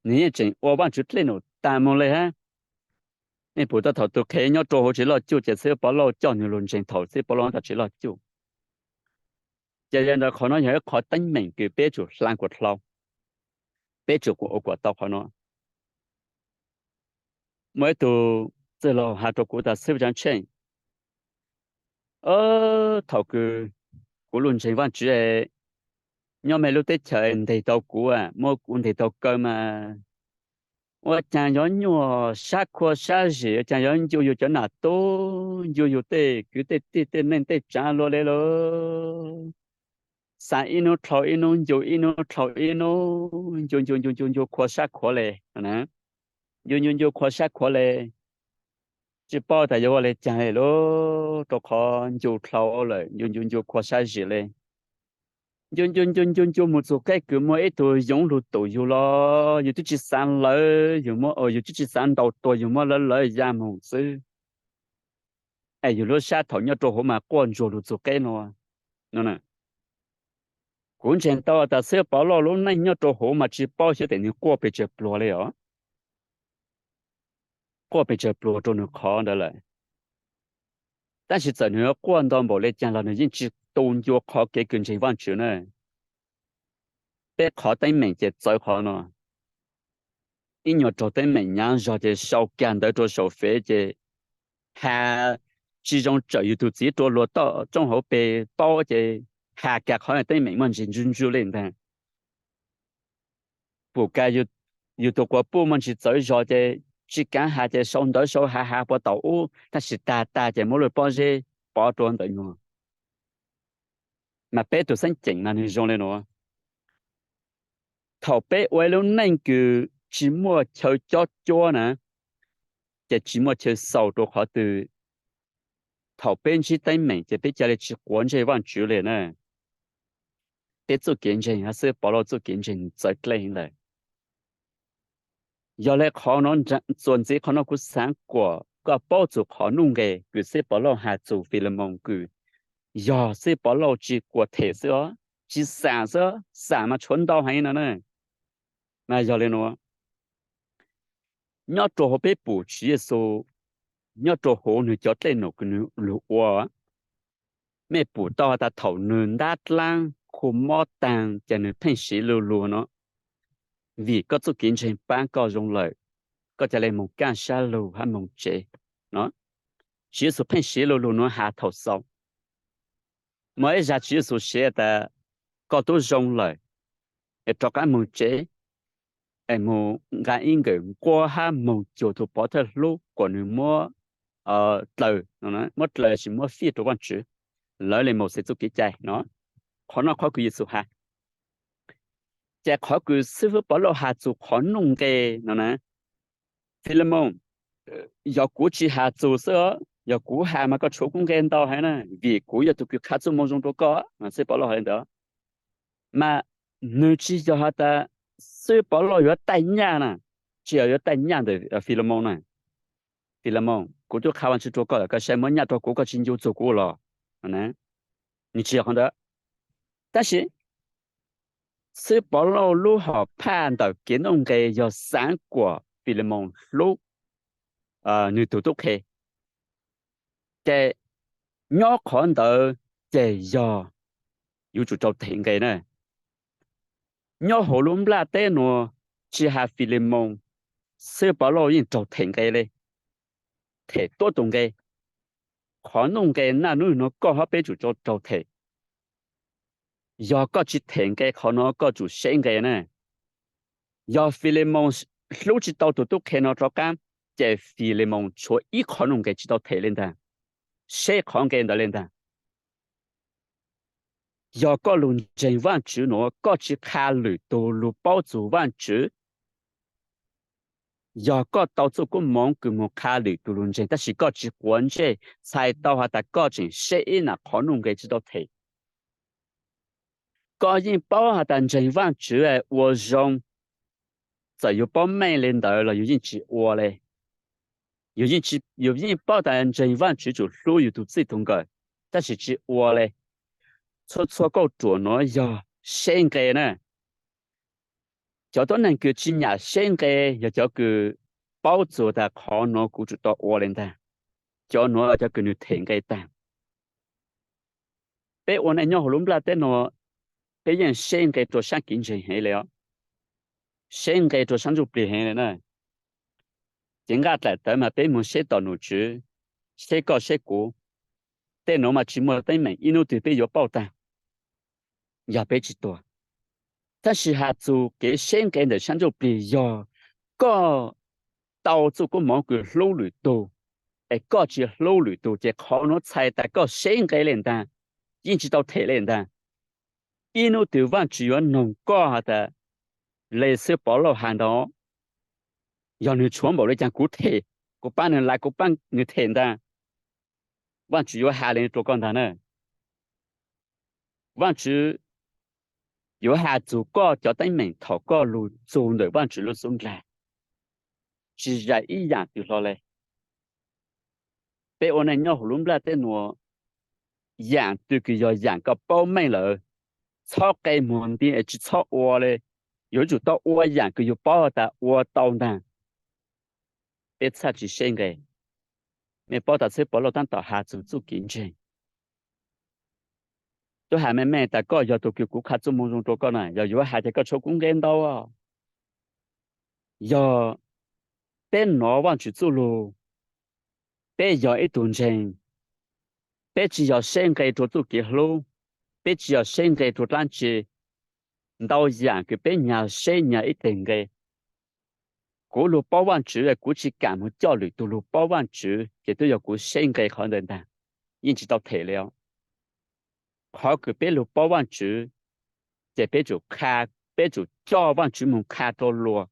Nwg yeej tseem ua Vaajtswv dlej num taag moog le hab. Mej pum tau thaum tus qhev nyob rua huv tsev loj cuj ces xib hwb Pov Lauj coj nwg lug ntseeg thaum xib hwb Pov Lauj nyob tom tsev loj cuj. Ces yog ntawd qhov nuav yog ib qhov teeb meem kws peb tsum hla kuas dlhau, peb tsum ua kuas tau qhov nuav. Muaj ib tug txwj laug has rua kuv tas xib hwb Tsav Tsheej, thaum kws kuv lug ntseeg Vaajtswv, nyob mej lub teb chaws nteg tau kuv, muab kuv nteg tau kaw mas ua caag yuav nyuaj sab khua sab zim, ua caag yuav ncu yug cov nam tub, ncu yug tej kwv tej tij tej neej tej tsaav luaj le lauj. Xaav ib nub dlhau ib nub, ncu ib nub dlhau ib nub, ncu ncu ncu ncu ncu khua sab khuav le, ncu ncu ncu khua sab khuav le. Tsis paub tas yuav ua li cas li lauj, rau qhov ncu dlhau lawm, ncu ncu ncu khuav sab zim li. Ncu ncu ncu ncu ncu mus txug qeb kws muaj ib tug yoov lug tum yug los yug twb tsis xaav lawv, yug twb tsis xaav ntaus tuag, yug muab lawv lawv ya moog xwb. Es yug lub sab thaum nyob rau hauv mas quaj ntsuag lug txug qeb no. Kuv ntseeg tau tas xib hwb Pov Lauj lub neej nyob rau hauv mas tsis paub xyov tes nwg quaj pes tsawg pluag li os. Quaj pes tsawg pluag rau nwg qhov ntawd lawm. Tab sis txawm nwg quaj ntau npaum li caag los nwg yeej tsis tu ncua qhov kev kws ntseeg Vaajtswv na. Peb qhov teeb meem ces txawv qhov no. Ib nyuas raug teeb meem nyav zog ces sau kag ntawv rua saum fev ces has tsis zoo tsawm yug tug txiv rua luag toj roob hauv pes paub ces has kag qhov teeb meem muaj ntsis ntsuj ntsuj li ntag. Pum kag yug tug quas puj muaj ntsis txawv zog ces tsis kaav has ces sau ntawv sau has has puas tau ub, tab sis tag tag ces muab lub pob zeb pov rua ntawm nyuag. Mas peb tug xeeb ceem mas nwg zoo li nuav. Thaum peb ua ib lub neej kws tsis muaj chaw cob cuab na, ces tsis muaj chaw xaus rua qhov twg. Thaum peb ntsib teeb meem ces peb ca le tsis quav ntsej Vaajtswv li na. Peb txuj kev ntseeg hab xib hwb Pov Lauj txuj kev ntseeg txawv dlej heev lawm. Yog le qhov no, txuas ntxiv qhov no kuv xaav kuas koj paub txug qhov nuj nqes kws xib hwb Pov Lauj has txug Filemoos kws yog xib hwb Pov Lauj tsis kuas them xwb os, tsis xam xwb, xam mas tshuav ntau heev no na. Mas yog li nuav, nyob rua huv peb pum Tswv Yexus nyob rua huv nwg cov dlej num kws nwg lug ua, mej pum tau has tas thaum nwg ntab dlaab khu mob taag ces nwg pheej siv lu lug no, vim koj txuj kev ntseeg paab koj zoo lawm, koj ca le moog kaaj sab lug hab moog tsev no. Tswv Yexus pheej siv lu lug nuav has thaum xaus. Muaj ib zag Tswv Yexus siv tas koj tub zoo lawm, es rov qaab moog tsev, es moog nqaa ib nkawm nquab hab moog cuag tug pov thawj hlub kuas nwg muab dlaws, muab dlaws sis muab fij rua Vaajtswv, lawv le Mauxes txuj kev cai no. Qhov no qhov kws Yexus has. Ces qhov kws xib hwb Pov Lauj has txug qhov nuj nqes no na, Filemoos, yog kuv tsis has txug xwb, yog kuv has mas koj tshuav kuv nqe ntau heev na, vim kuv yog tug kws qha txuj moo zoo rua koj, xib hwb Pov Lauj has li ntawd. Mas nwg tsis yog has tas xib hwb Pov Lauj yuav taij nyaj na, tsis yog yuav taij nyaj ntawm Filemoos na. Filemoos, kuv tub qha Vaajtswv rua koj lawm, koj saib muab nyaj rua kuv, koj tsis ncu txug kuv los. Nwg tsis yog qhov ntawd. Tab sis xib hwb Pov Lauj lub hom phaj ntawm kev nuj nqes yog xaav kuas Filemoos hlub nwg tug tub qhe. Ces nyob qhov ntawd ces yog yuav tsum rau them nqe na. Nyob hauv lub nplaj teb nuav tsis has Filemoos, xib hwb Pov Lauj yeej raug them nqe le, them tuab tug nqe. Qhov nuj nqe naj nub nuav koj hab peb tsum rau them. Yog koj tsis them nqe qhov nuav koj tsum seb nqe na. Yog Filemoos hlub tsis tau tug tub qhe no rov qaab, ces Filemoos tshuav ib qhov nuj nqe tsis tau them le ntag. Seb qhov nqe ntawd le ntag. Yog koj lug ntseeg Vaajtswv nuav koj tsis qha lwm tug lug paub txug Vaajtswv, yog koj tau txuj koob moov kws moog qha lwm tug lug ntseeg tab sis koj tsis quav ntsej, txhais tau has tas koj tseem seb ib nam qhov nuj nqe tsis tau them. Koj yeej paub has tas ntseeg Vaajtswv ua zoo, txawm yug paub meej le ntawd los yug yeej tsis ua le. Yug yeej paub tas ntseeg Vaajtswv tsum hlub yug tug txij tug nkawm, tab sis tsis ua le. Txhua txhua kauj ruam nuav yog seb nqe na. Cov tuab neeg kws tsis nyam seb nqe yog cov kws paub txug tas qhov nuav kuv tsum tau ua le ntag. Cov nuav cov kws nwg them nqe taag. Peb ua neej nyob hauv lub nplaj teb nuav, peb yeej seb nqe rua saab kev ntseeg heev le os, seb nqe rua saab ntsuj plig heev le na. Cev nqaj dlaim tawv mas peb moog seb tom num tswv, seb koj seb kuv. Tej nuav mas tsis muaj teeb meem, ib nub twg peb yuav pauj taag yog peb tsis tuag. Tab sis has txug kev seb nqe ntawm saab ntsuj plig yog koj tau txuj koob moov kws hlub lwm tug, es koj tsis hlub lwm tug ces qhov nuav txhais tas koj seb nqe le ntag, yeej tsis tau them le ntag. Ib nub twg Vaajtswv yuav noog koj has tas, le xwb Pov Lauj has ntawd, yog nwg tshuav npaum le caag kuv them, Kuv pab nws lawm, kuv pab nws them ntag. Vajtswv yuav has li rau koj ntag na. Vajtswv yuav has txug koj cov teeb meem thaum koj lug txug ntawm Vajtswv lub xub ntiag, tsis zais ib yaam twg hlo le. Peb ua neej nyob huv lub nplaj teb nuav, yaam twg kws yog yaam koj paub meej lawm, txhob qe muag nti es tsis txhob ua le. Yuav tsum tau ua yaam kws yug paub tas ua tau ntag. Peb txhaj tsis seb nqe. Mej paub tas xwb, Povlauj taab tom has txug txuj kev ntseeg. Tub has meej meej tas koj yog tug kws kuv qha txuj moo zoo rua koj na, yog yuav has ces koj tshuav kuv nqe ntau. Yog peb nov Vajtswv txuj lug, peb yog ib tug ntseeg, peb tsis yog seb nqe rua txuj kev hlub, peb tsis yog seb nqe rua dlaab tsi, ntau yaam kws peb nyag seb nyag ib teg nqe. Kuv lug paub Vajtswv, kuv tsis kaam moog coj lwm tug lug paub Vajtswv, ces twb yog kuv seb nqe qhov ntawd ntag, yeej tsis tau them le os. Qhov kws peb lug paub Vajtswv, ces peb tsum qha, peb tsum coj Vajtswv moog qha rua luag,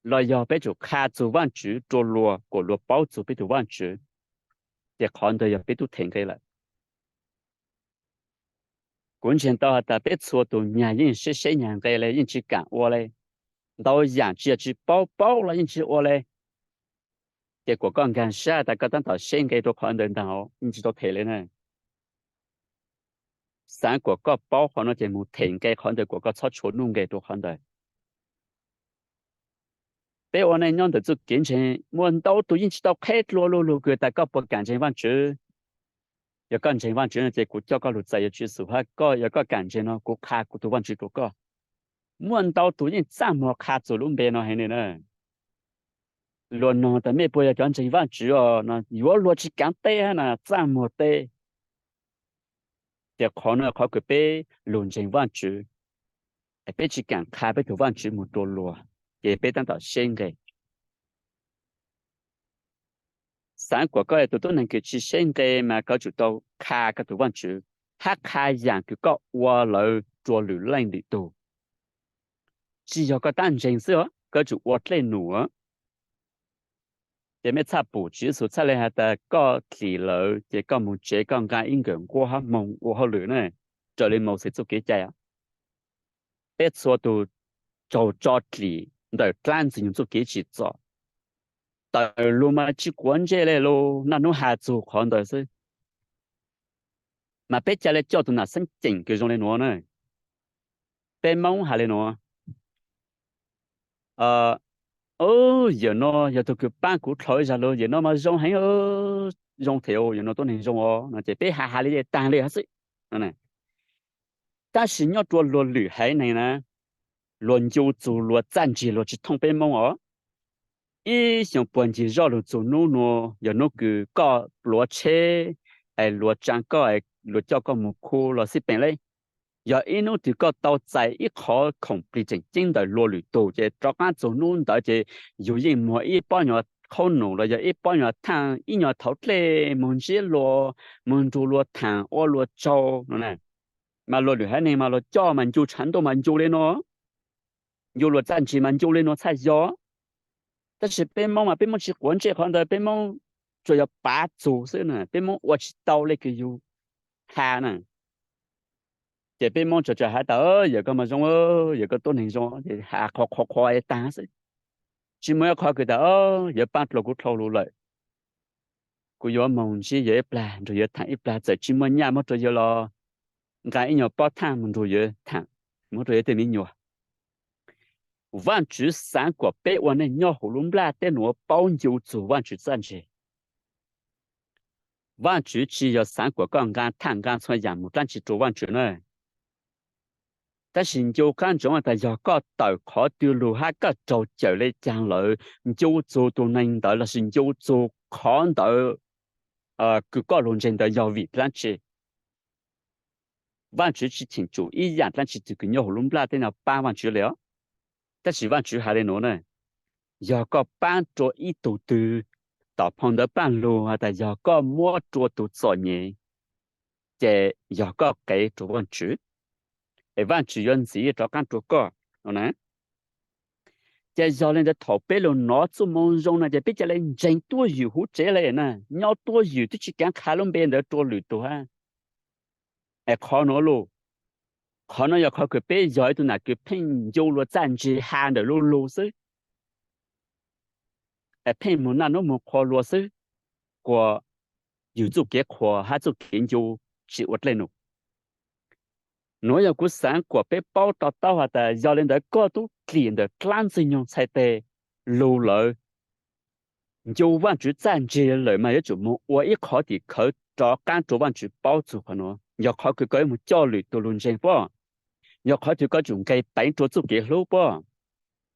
los yog peb tsum qha txug Vajtswv rua luag kuas luag paub txug peb tug Vajtswv, ces qhov ntawd yog peb tub them nqe lawm. Kuv ntseeg tau has tas peb txhua tug nyag yeej seb seb nyag nqe le, yeej tsis kaam ua le. Ntau yaam tsis yog tsis paub, paub los yeej tsis ua le. Ces kuas koj nkaag sab tas koj taab tom seb nqe rua qhov ntawd ntag, yeej tsis tau them le na. Xaav kuas koj paub qhov no ces moog them nqe qhov ntawd, kuas koj txhob tshua nuj nqe rua qhov ntawd. Peb ua neej nyob ntawm txuj kev ntseeg, muaj ntau tug yeej tsis tau qheb dlua lu lug kws tas koj puas kaam ntseeg Vajtswv. Yog koj ntseeg Vajtswv no ces kuv coj koj lug txais yuav Tswv Yexus, hab koj, yog koj kaam ntseeg no kuv qha kuv tug Vajtswv rua koj. Muaj ntau tug yeej txaj muag qha txug lub npe no heev le na. Luag noog tas mej puas yog cov ntseeg Vajtswv os no yuav luag tsis kaav teb hab na, txaj muag teb. Ces qhov no qhov kws peb lug ntseeg Vajtswv, peb tsis kaam qha peb tug Vajtswv moog rua luag, ces peb taab tom seb nqe. Xaav kuas koj yog tug tuab neeg kws tsis seb nqe mas koj tsum tau qha koj tug Vajtswv, hab qha yaam kws koj ua lawm rua lwm leej lwm tug. Tsis yog koj taab ntseeg xwb os, koj tsum ua dlej num. Ces mej txhaj pum Tswv Yexus txhaj le has tas koj dlim lawm ces koj moog tsev koj nqaa ib nkawm nquab hab moog ua hauj lwm na, raws li Mauxes txuj kev cai. Peb txhua tug raug tso dlim ntawm dlaab Ntxwg Nyoog txuj kev tsim txom. Tawm lug mas tsis quav ntsej le lug, naj nub has txug qhov ntawd xwb. Mas peb ca le coj tug nam xeeb ceem kws zoo le nuav na. Peb Moob has le nuav, yawm no yog tug kws paab kuv dlhau ib zag lug, yawm no mas zoo heev, zoo thiab, yawm no tuab neeg zoo os no ces peb has has le taag le hab xwb. Tab sis nyob rua luag lwm haiv neeg na, luag ncu txug luag txaj ntsig luag tsis thooj peb Moob os. Ib xyoo puag ncig zoj lug txug nub nuav yog nub kws koj pluav tsheb, luag tsaa koj, luag coj koj moog khu los xij peem le. Yog ib nub twg koj tau txais ib qhov khoom plig tseem ceeb ntawm luag lwm tug ces rov qaab txug nub ntawd ces yug yeej muag ib pob nyuas qhaub num los yog ib pob nyuas thaaj ib nyuas thauv dlej moog ntsib luag, moog nrug luag thaam ua luag tsaug no na. Mas luag lwm haiv neeg mas luag coj mas ncu tshav ntuj mas ncu le nuav, ncu luag txaj ntsig mas ncu le nuav txhaj yog. Tab sis peb Moob mas peb Moob tsis quav ntsej qhov ntawd, peb Moob tsuas yog pav txug xwb na, peb Moob ua tsis tau le kws yug has na. Ces peb Moob tsuas has tas yawm koj mas zoo, yawm koj tuab neeg zoo, ces has qhuas qhuas qhuas taag xwb. Tsis muaj ib qhov kws tas yawm paab dlua kuv dlhau lug lawm, kuv yuav moog ntsib yawg ib plag, nrug yawg thaam ib plag, txawm tsis muaj nyaj muab rua yawg los nqaa ib nyuas pob thaaj moog nrug yawg thaam, muab rua yawg tej me nyuam. Vaajtswv xaav kuas peb ua neej nyob huv lub nplaj teb nuav paub ncu txug Vaajtswv txaj ntsig. Vaajtswv tsis yog xaav kuas koj nqaa thaaj nqaa txhua yaam moog dlaab tsi rua Vaajtswv na. Tab sis ncu qaab ntsoov tas yog koj tawm qhov twg lug hab koj raug cawm le caag lawm, ncu txug tug neeg ntawd lossis ncu txug qhov ntawd kws koj lug ntseeg ntawd yog vim dlaab tsi. Vaajtswv tsis cheem tsum ib yaam dlaab tsi twg kws nyob huv lub nplaj teb nuav paab Vaajtswv le os. Tab sis Vaajtswv has le nuav na, yog koj paab rua ib tug twg, tom phoo ntawv Paaj Lug has tas yog koj muab rua tug txom nyem, ces yog koj qev rua Vaajtswv, es Vaajtswv yuav ntxiv rov qaab rua koj no na. Ces yog li ntawd thaum peb los nov txuj moo zoo no ces peb ca le ntseeg tuab ywm huv tsev le na, nyob tuab ywm twb tsis kav qha lub npe ntawd rua lwm tus hab. Es qhov nuav lug, qhov nuav yog qhov kws peb yog ib tug nam kws pheej ncu lug txaj ntsig has ntawm lub lug xwb, es pheej moog naj nub moog qhua lug xwb, kuas yug txuj kev qhuas hab txuj kev ncu tsis ua dlej num. Nuav yog kuv xaav kuas peb paub to taub has tas yog li ntawd koj tub dlim ntawm dlaab ntxwg nyoog txhais tes lug lawm, ncu Vaajtswv txaj ntsig lawm mas yuav tsum moog ua ib qhov tim khawv rov qaab rua Vaajtswv paub txug qhov nuav. Yog qhov kws koj yuav moog coj lwm tug lug ntseeg puab, yog qhov kws koj tsum nqe teev rua txuj kev hlub puab,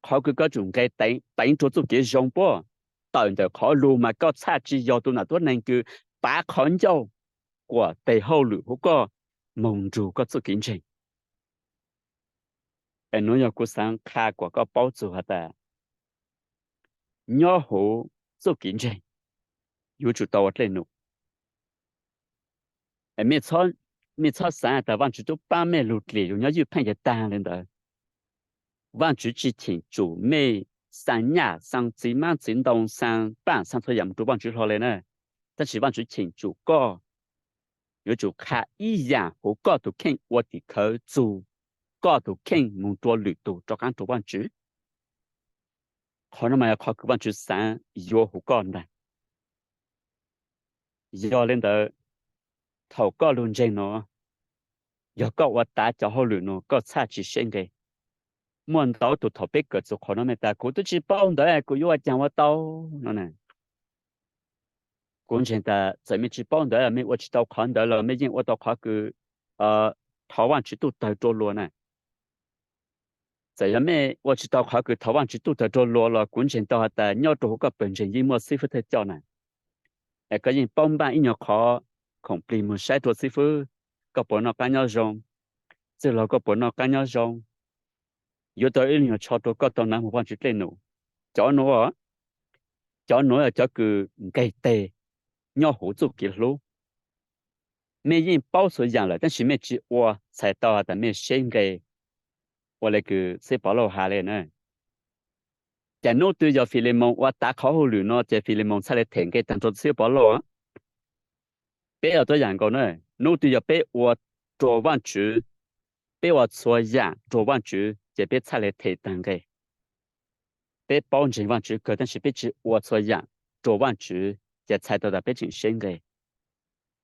qhov kws koj tsum nqe teev rua txuj kev zoo puab. Tawm ntawm qhov lug mas koj txhaj tsis yog tus nam tuab neeg kws pav qhov ncauj kuas tes hauj lwm huv koj moog nrug koj txuj kev ntseeg. Es nuav yog kuv xaav qha kuas koj paub txug has tas nyob huv txuj kev ntseeg yuav tsum tau ua dlej num. Mej txhob xaav tas Vaajtswv tub paab mej lug dlim lug nyob ywj pheej yog taag le ntawd. Vaajtswv tsi cheem tsum mej xaa nyaj, xaa txiv maab txiv ntoo, xaa paaj xaa txhua yaam moog rua Vaajtswv hlo le na. Tab sis Vaajtswv cheem tsum koj yuav tsum qha ib yaam huv koj tug kheej ua tim khawv txug koj tug kheej moog rua lwm tug rov qaab rua Vaajtswv. Qhov nuav mas yog qhov kws Vaajtswv xaav yuav huv koj ntag. Yog le ntawd, thaum koj lug ntseeg nuav, yog koj ua tav cov hauj lwm nuav koj txhaj tsis seb nqe. Muaj ntau tug thaum peb kawm txug qhov nuav mej tas kuv tub tsi paub ntawv kuv yuav ua caag ua tau no na. Kuv ntseeg tas txawm mej tsi paub ntawv los mej ua tsis tau qhov ntawd los mej yeej ua tau qhov kws thov Vaajtswv tuj tawg rua luas na. Txawm yog mej ua tsis tau qhov kws thov Vaajtswv tuj tawg rua luas los kuv ntseeg tau has tas nyob rua huv koj pawg ntseeg yeej muaj xib fwb thawj coj na. Es koj yeej paub npaaj ib nyuag qhov, khoom plig moog saib rua xib fwb, koj puas noj qaab nyob zoo, txwj laug koj puas noj qaab nyob zoo, yuav tau ib nyuag tsho rua koj tau naav moog Vaajtswv dlej num. Cov nuav, cov nuav yog cov kws nqeg teg nyob huv txuj kev hlub. Mej yeej paub txhua yaam lawm tab sis mej tsi ua txhais tau has tas mej seb nqe. Ua le kws xib Pov Lauj has le na, ces nub twg yog Filemoos ua tav qhov hauj lwm no ces Filemoos txhaj le them nqe taag rua xib Pov Lauj. Peb ua tuab yaam nkaus na, nub twg yog peb ua rua Vaajtswv, peb ua txhua yaam rua Vaajtswv ces peb txhaj le them taag nqe. Peb paub ntseeg Vaajtswv kawg tab sis peb tsi ua txhua yaam rua Vaajtswv ces txhais tau tas peb tseem seb nqe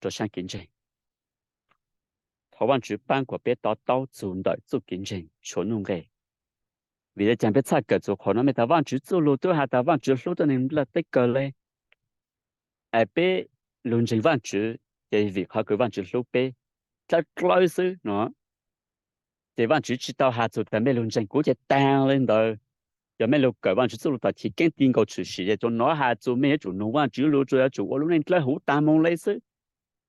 rua saab kev ntseeg. Thov Vaajtswv paab kuas peb to taub txug ntawm txuj kev ntseeg tshuav nuj nqe. Vim le caag peb txhaj kawm txug qhov nuav mej tas Vaajtswv txuj lug twb has tas Vaajtswv hlub tuab neeg nplaj teb kawg le. Es peb lug ntseeg Vaajtswv ces vim qhov kws Vaajtswv hlub peb dlawb dlawb xwb no. Ces Vaajtswv tsi tau has txug tas mej lug ntseeg kuv ces taag le ntawd. Yog mej lug kawm Vaajtswv txuj lug tom chiv keeb ti nkaus tshwm sim ces tsuas nov has txug mej yuav tsum nug Vaajtswv lug, tsuas yuav tsum ua lub neej dlawb huv taag moog le xwb,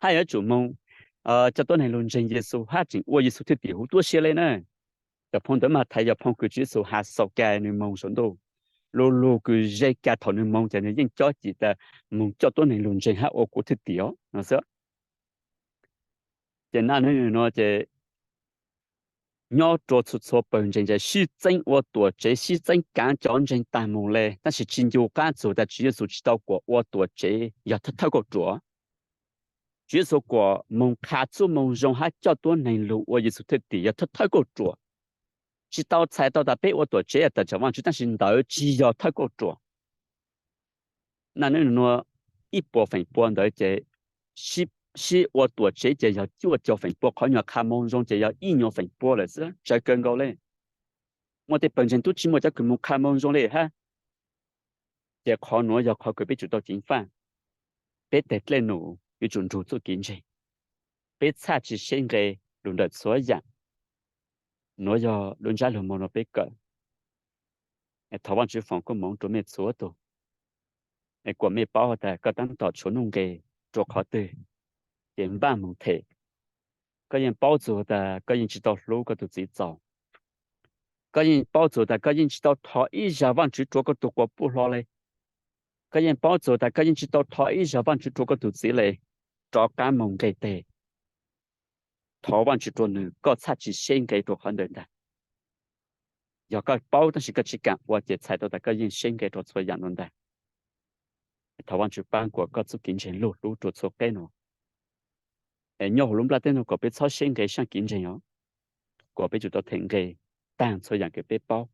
hab yuav tsum moog coj tuab neeg lug ntseeg Yexus hab tseem ua Yexus thwj tim huv tuab si le na. Cov phoo ntawd mas thaiv yog phoo kws Tswv Yexus has xaus kag nwg moog saum ntuj. Lug lug kws ze kag thaum nwg moog ces nwg yeej cob cim tas moog coj tuab neeg lug ntseeg hab ua kuv thwj tim os no xwb. Ces naj nub nuav ces nyob rua txhua txhua pawg ntseeg ces sib txeeb ua tuam tsev, sib txeeb kaav cov ntseeg taag moog le, tab sis tsi ncu qaab txug tas Tswv Yexus tsi tau kuas ua tuam tsev yog thawj thawj kauj ruam. Tswv Yexus kuas moog qha txuj moo zoo hab coj tuab neeg lug ua Yexus thwj tim yog thawj thawj kauj ruam. Tsi tau txhais tau tas peb ua tuam tsev yog tawm tsam Vaajtswv, tab sis ntawd tsi yog thawj kauj ruam. Naj nub nuav ib puas feem pua ntawd ces sib ua tuam tsev ces yog cuaj caug feem pua, qhov nyuag qha moo zoo ces yog ib nyuag feem pua lawm xwb, tsawg kawg nkaus le. Muaj tej pawg ntseeg tub tsi muaj cov kws moog qha moo zoo le hab. Ces qhov nuav yog qhov kws peb tsum tau ceev faj. Peb teg dlej num yuav tsum nrug txuj kev ntseeg. Peb txhaj tsi seb nqe lug ntawm txhua yaam. Nuav yog lub ntsab lug moog nuav peb kawm. Thov Vaajtswv foom koob moov rua mej txhua tug. Es kuas mej paub has tas koj taab tom tshuav nuj nqe rua qhov twg, ces npaj moog them. Koj yeej paub txug tas koj yeej tsi tau hlub koj tug txiv txaus. Koj yeej paub txug tas koj yeej tsi tau thov ib zag Vaajtswv rua koj tug quas puj hlo le. Koj yeej paub txug tas koj yeej tsi tau thov ib zag Vaajtswv rua koj tug txiv le. Rov qaab moog nqeg teg, thov Vaajtswv rua nwg, koj txhaj tsi seb nqe rua qhov ntawd ntag. Yog koj paub tab sis koj tsis kam ua ces txhais tau tas koj yeej seb nqe rau txhua yam no ntag. Thov Vajtswv pab kuas koj txuj kev ntseeg lug hlub rua txhua qeb nuav. Es nyob huv lub nplaj teb nuav kuas peb txhob seb nqe saab kev ntseeg os, kuas peb tsum tau them nqe taag txhua yaam kws peb paub.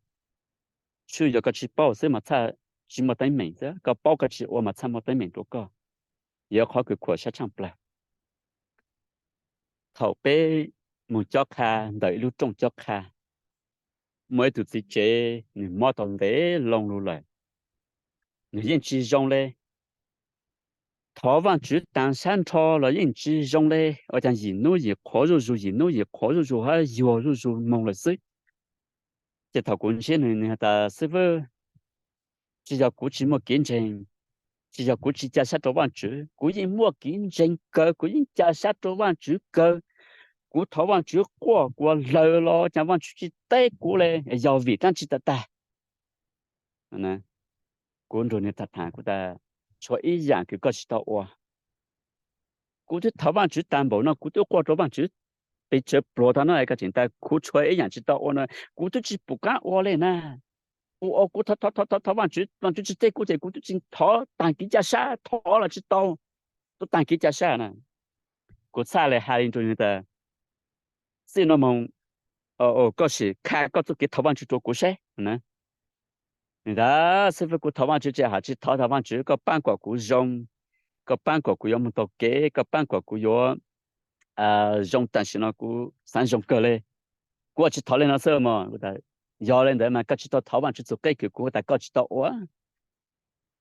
Tsuas yog koj tsis paub xwb mas txhaj tsis muaj teeb meem xwb, koj paub koj tsis ua mas txhaj muaj teeb meem rua koj. Yog qhov kws khuam sab tshaaj plawg. Thaum peb moog cob qha ntawm ib lub rooj cob qha, muaj ib tug txiv tsev nwg mob tau ntev loo lug lawm, nwg yeej tsis zoo le. Thov Vaajtswv taag sab nrho los yeej tsis zoo le, ua caag yim nub yim qhuav zuj zug, yim nub yim qhuav zuj zug hab yuag zuj zug moog lawm xwb. Ces thaum kuv ntsib nwg, nwg has tas, xib fwb, tsis yog kuv tsis muaj kev ntseeg, tsis yog kuv tsis ca sab rua Vaajtswv, kuv yeej muaj kev ntseeg kawg, kuv yeej ca sab rua Vaajtswv kawg. Kuv thov Vaajtswv quaj kuv lawg los caag Vaajtswv tsis teb kuv le, yog vim dlaab tsi tag tag? Kuv nrug nwg tham tham, kuv tas, tshuav ib yaam kws koj tsis tau ua. Kuv twb thov Vaajtswv taag npaum no, kuv twb quaj rua Vaajtswv pes tsawg pluag tau no, koj tseem tas kuv tshuav ib yaam tsis tau ua no, kuv twb tsis pum qaab ua le na. Ua ua kuv thov thov thov thov Vaajtswv, Vaajtswv tsis teb kuv ces kuv twb tsis thov taag kev ca sab, thov los tsis tau, tub taag kev ca sab na. Kuv txhaj le has le nrug nwg tas, txij no moog, koj sim qha koj txuj kev thov Vaajtswv rua kuv seb. Nwg tas, xib fwb, kuv thov Vaajtswv tsis has tsis thov, thov Vaajtswv koj paab kuas kuv zoo, koj paab kuas kuv yuav moog tau kev, koj paab kuas kuv yuav zoo, tam sim no kuv xaav zoo kawg le. Kuv ua tsis thov le no xwb mog. Yog le ntawd mas koj tsis tau thov Vaajtswv txug qeb kws kuv tas koj tsis tau ua.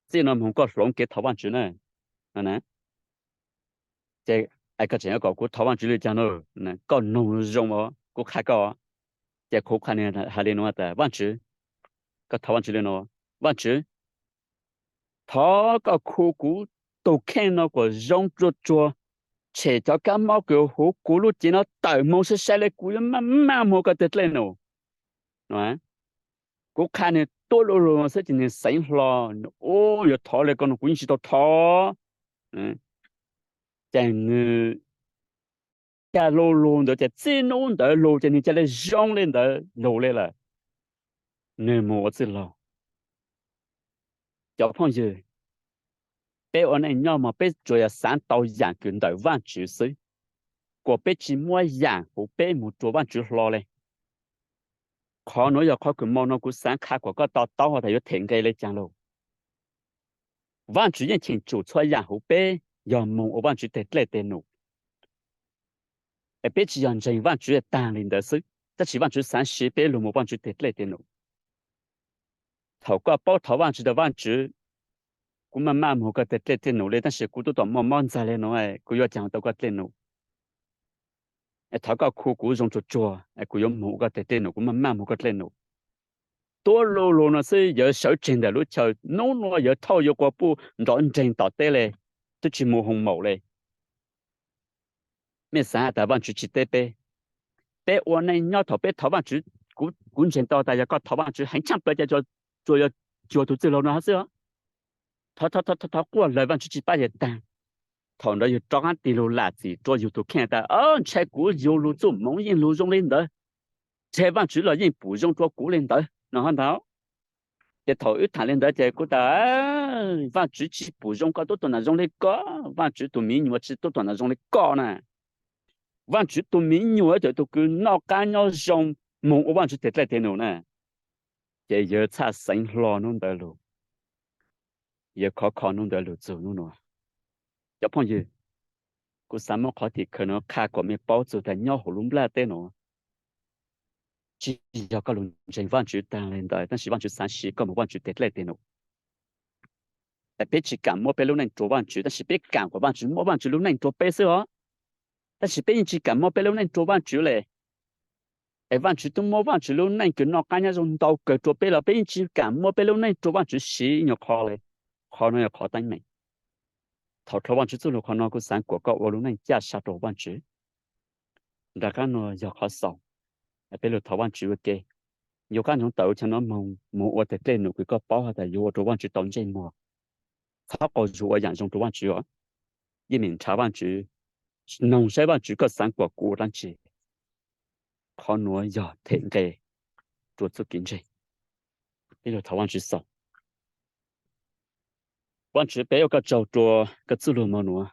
Txij no moog koj hloov kev thov Vaajtswv na. Ces koj tseem kom kuv thov Vaajtswv le caag no? Koj noog zoo os, kuv qha koj. Ces kuv qha nwg has le nuav tas, Vaajtswv, koj thov Vaajtswv le no, Vaajtswv, thov koj khu kuv tug kheej no kuas zoo tsuag tsuag, tshem cov kab mob kws huv kuv lub cev no tawm moog sai sai le, kuv yuav maj maj moog koj teg dlej num. Kuv qha nwg tuab lu lug xwb ces nwg xeev hlo, u, yuav thov le koj no kuv yeej tsis tau thov. Ces nwg ca lu lug ntawd ces txij nub ntawd lug ces nwg ca le zoo le ntawd lug le lawm. Nwg moog ua txwj laug. Cov phooj ywg, peb ua neej nyob mas peb tsuas yog xaav tau yaam kws ntawm Vaajtswv xwb, kuas peb tsis muab yaam huv peb moog rua Vaajtswv hlo le. Qhov nuav yog qhov kws mo no kuv xaav qha kuas koj to taub has tas yuav them nqe le caag lug. Vaajtswv yeej cheem tsum txhua yaam huv peb yog moog ua Vaajtswv teg dlej teg num. Es peb tsis yog ntseeg Vaajtswv taag le ntawd xwb, tab sis Vaajtswv xaav siv peb lug moog Vaajtswv teg dlej teg num. Thaum koj paub thov Vaajtswv tas, Vaajtswv, kuv maj maj moog koj teg dlej teg num le, tab sis kuv tub tom muaj mob ntxag le no, kuv yuav caag tau koj dlej num? Thov koj khu kuv zoo tsuag tsuag, kuv yuav moog ua koj teg dlej num, kuv maj maj moog koj dlej num. Tuab lu lug no xwb yawv sawv tseg ntawm lub chaw, nub nua yawv thauj yuav quas puj nrov nreeg tom teb le, twb tsis mus hoo maum le. Mej xaav has tas Vaajtswv tsis teb peb? Peb ua neej nyob thaum peb thov Vaajtswv, kuv ntseeg tau tas yog koj thov Vaajtswv heev tshaaj plawg ces tsuas yog cuag tug txwj laug no hab xwb os. Thov thov thov quaj lawg Vaajtswv tsis pab yawg taag. Thaum ntawd yug rov qaab tig lug lam txim rua yug tug kheej tas, ntshai kuv yug lug txuj moov yeej lug zoo le ntawd, ntshai Vaajtswv los yeej pum zoo rua kuv le ntawd no hab ntag. Ces thaum wb thaam le ntawd ces kuv tas, Vaajtswv tsis pum zoo koj tub tuam nam zoo le koj, Vaajtswv tug miv nyuam tsis tub tuam nam zoo le koj na. Vaajtswv tug miv nyuam cov tug kws noj qaab nyob zoo, moog ua Vaajtswv teg dlej teg num na. Ces yawg txhaj xeev hlo nub ntawd lug, yawg khov kho nub ntawd lug txug nub nua. Cov phooj ywg, kuv xaav muab qhov tim khawv nuav qha kom mej paub txug tas nyob huv lub nplaj teb nuav, tsis yog koj lug ntseeg Vaajtswv taag le ntawd, tab sis Vaajtswv xaav siv koj moog Vaajtswv teg dlej teg num. Peb tsis kam muab peb lub neej rua Vaajtswv, tab sis peb kam kom Vaajtswv muab Vaajtswv lub neej rua peb xwb os. Tab sis peb yeej tsis kam muab peb lub neej rua Vaajtswv le. Es Vaajtswv tub muab Vaajtswv lub neej kws noj qaab nyob zoo ntau kawg rua peb los peb yeej tsis kam muab peb lub neej rua Vaajtswv siv nyuag qho le. Qhov nuav yog qhov teeb meem. Thaum dlhau Vaajtswv txuj lug qhov no kuv xaav kom koj ua lub neej caj sa rua Vaajtswv. Nram qab nuav yog qhov xaus, peb lug thov Vaajtswv ua ke. Yuav qaab ntsoov tawm chaw nuav moog, moog ua teg dlej num kws koj paub has tas yuav ua rua Vaajtswv tau ntsej muag. Txhob qaug zug ua yaam zoo rua Vaajtswv os. Yeej meem nrhav Vaajtswv, noog saib Vaajtswv koj xaav kom kuv ua dlaab tsi. Qhov nuav yog them nqe. rua txuj kev ntseeg. Peb lug thov Vaajtswv xaus. Vaajtswv, peb ua koj tsaug rua koj txuj lug moog nuav.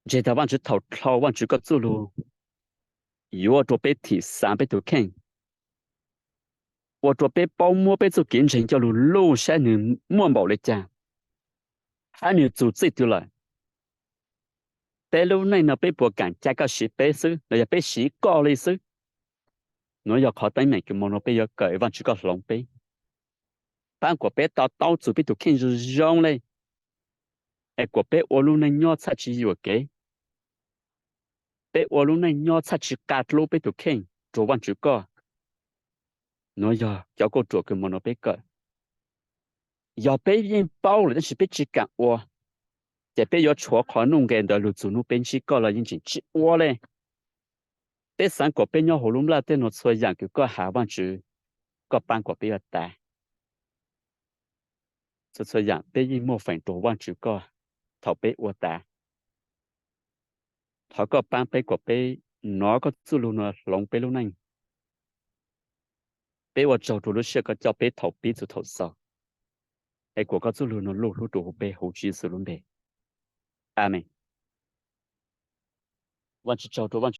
Ntseeg tau Vaajtswv thaum dlhau Vaajtswv koj txuj lug yuav ua rua peb thim xaav peb tug kheej, ua rua peb paub muab peb txuj kev ntseeg coj lug luj saib nwg muaj npaum le caag hab nwg txug txij twg lawm. Peb lub neej nuav peb puas kaam ca koj siv peb xwb los yog peb siv koj le xwb? Nuav yog qhov teeb meem kws moog nuav peb yuav kawm Vaajtswv koj hloov peb, paab kuas peb to taub txug peb tug kheej zoo zoo le, es kuas peb ua lub neej nyob txhaj tsi yuam kev, peb ua lub neej nyob txhaj tsi qee dlub peb tug kheej rua Vaajtswv koj. Nuav yog cov kauj ruam kws moog nuav peb kawm. Yog peb yeej paub lawm tab sis peb tsi kaam ua, ces peb yuav tshuav qhov nuj nqe ntawd lug txug nub peb ntsib koj los yeej tseem tsi ua le. Peb xaav kuas peb nyob huv lub nplajteb nuav txhua yaam kws koj has Vaajtswv, koj paab kuas peb yuav tav. Txhua txhua yaam peb yeej muaj feem rua Vaajtswv koj thaum peb ua tav. Thov koj paab peb kuas peb nov koj txuj lug nuav hloov peb lub neej. Peb ua tsaug rua lub sij hawm koj coj peb thaum pib txug thaum xaus, es kuas koj txuj lug nuav luj hlub rua huv peb, huv Tswv Yexus lub npe, amees. Vaajtswv tsaug rua Vaajtswv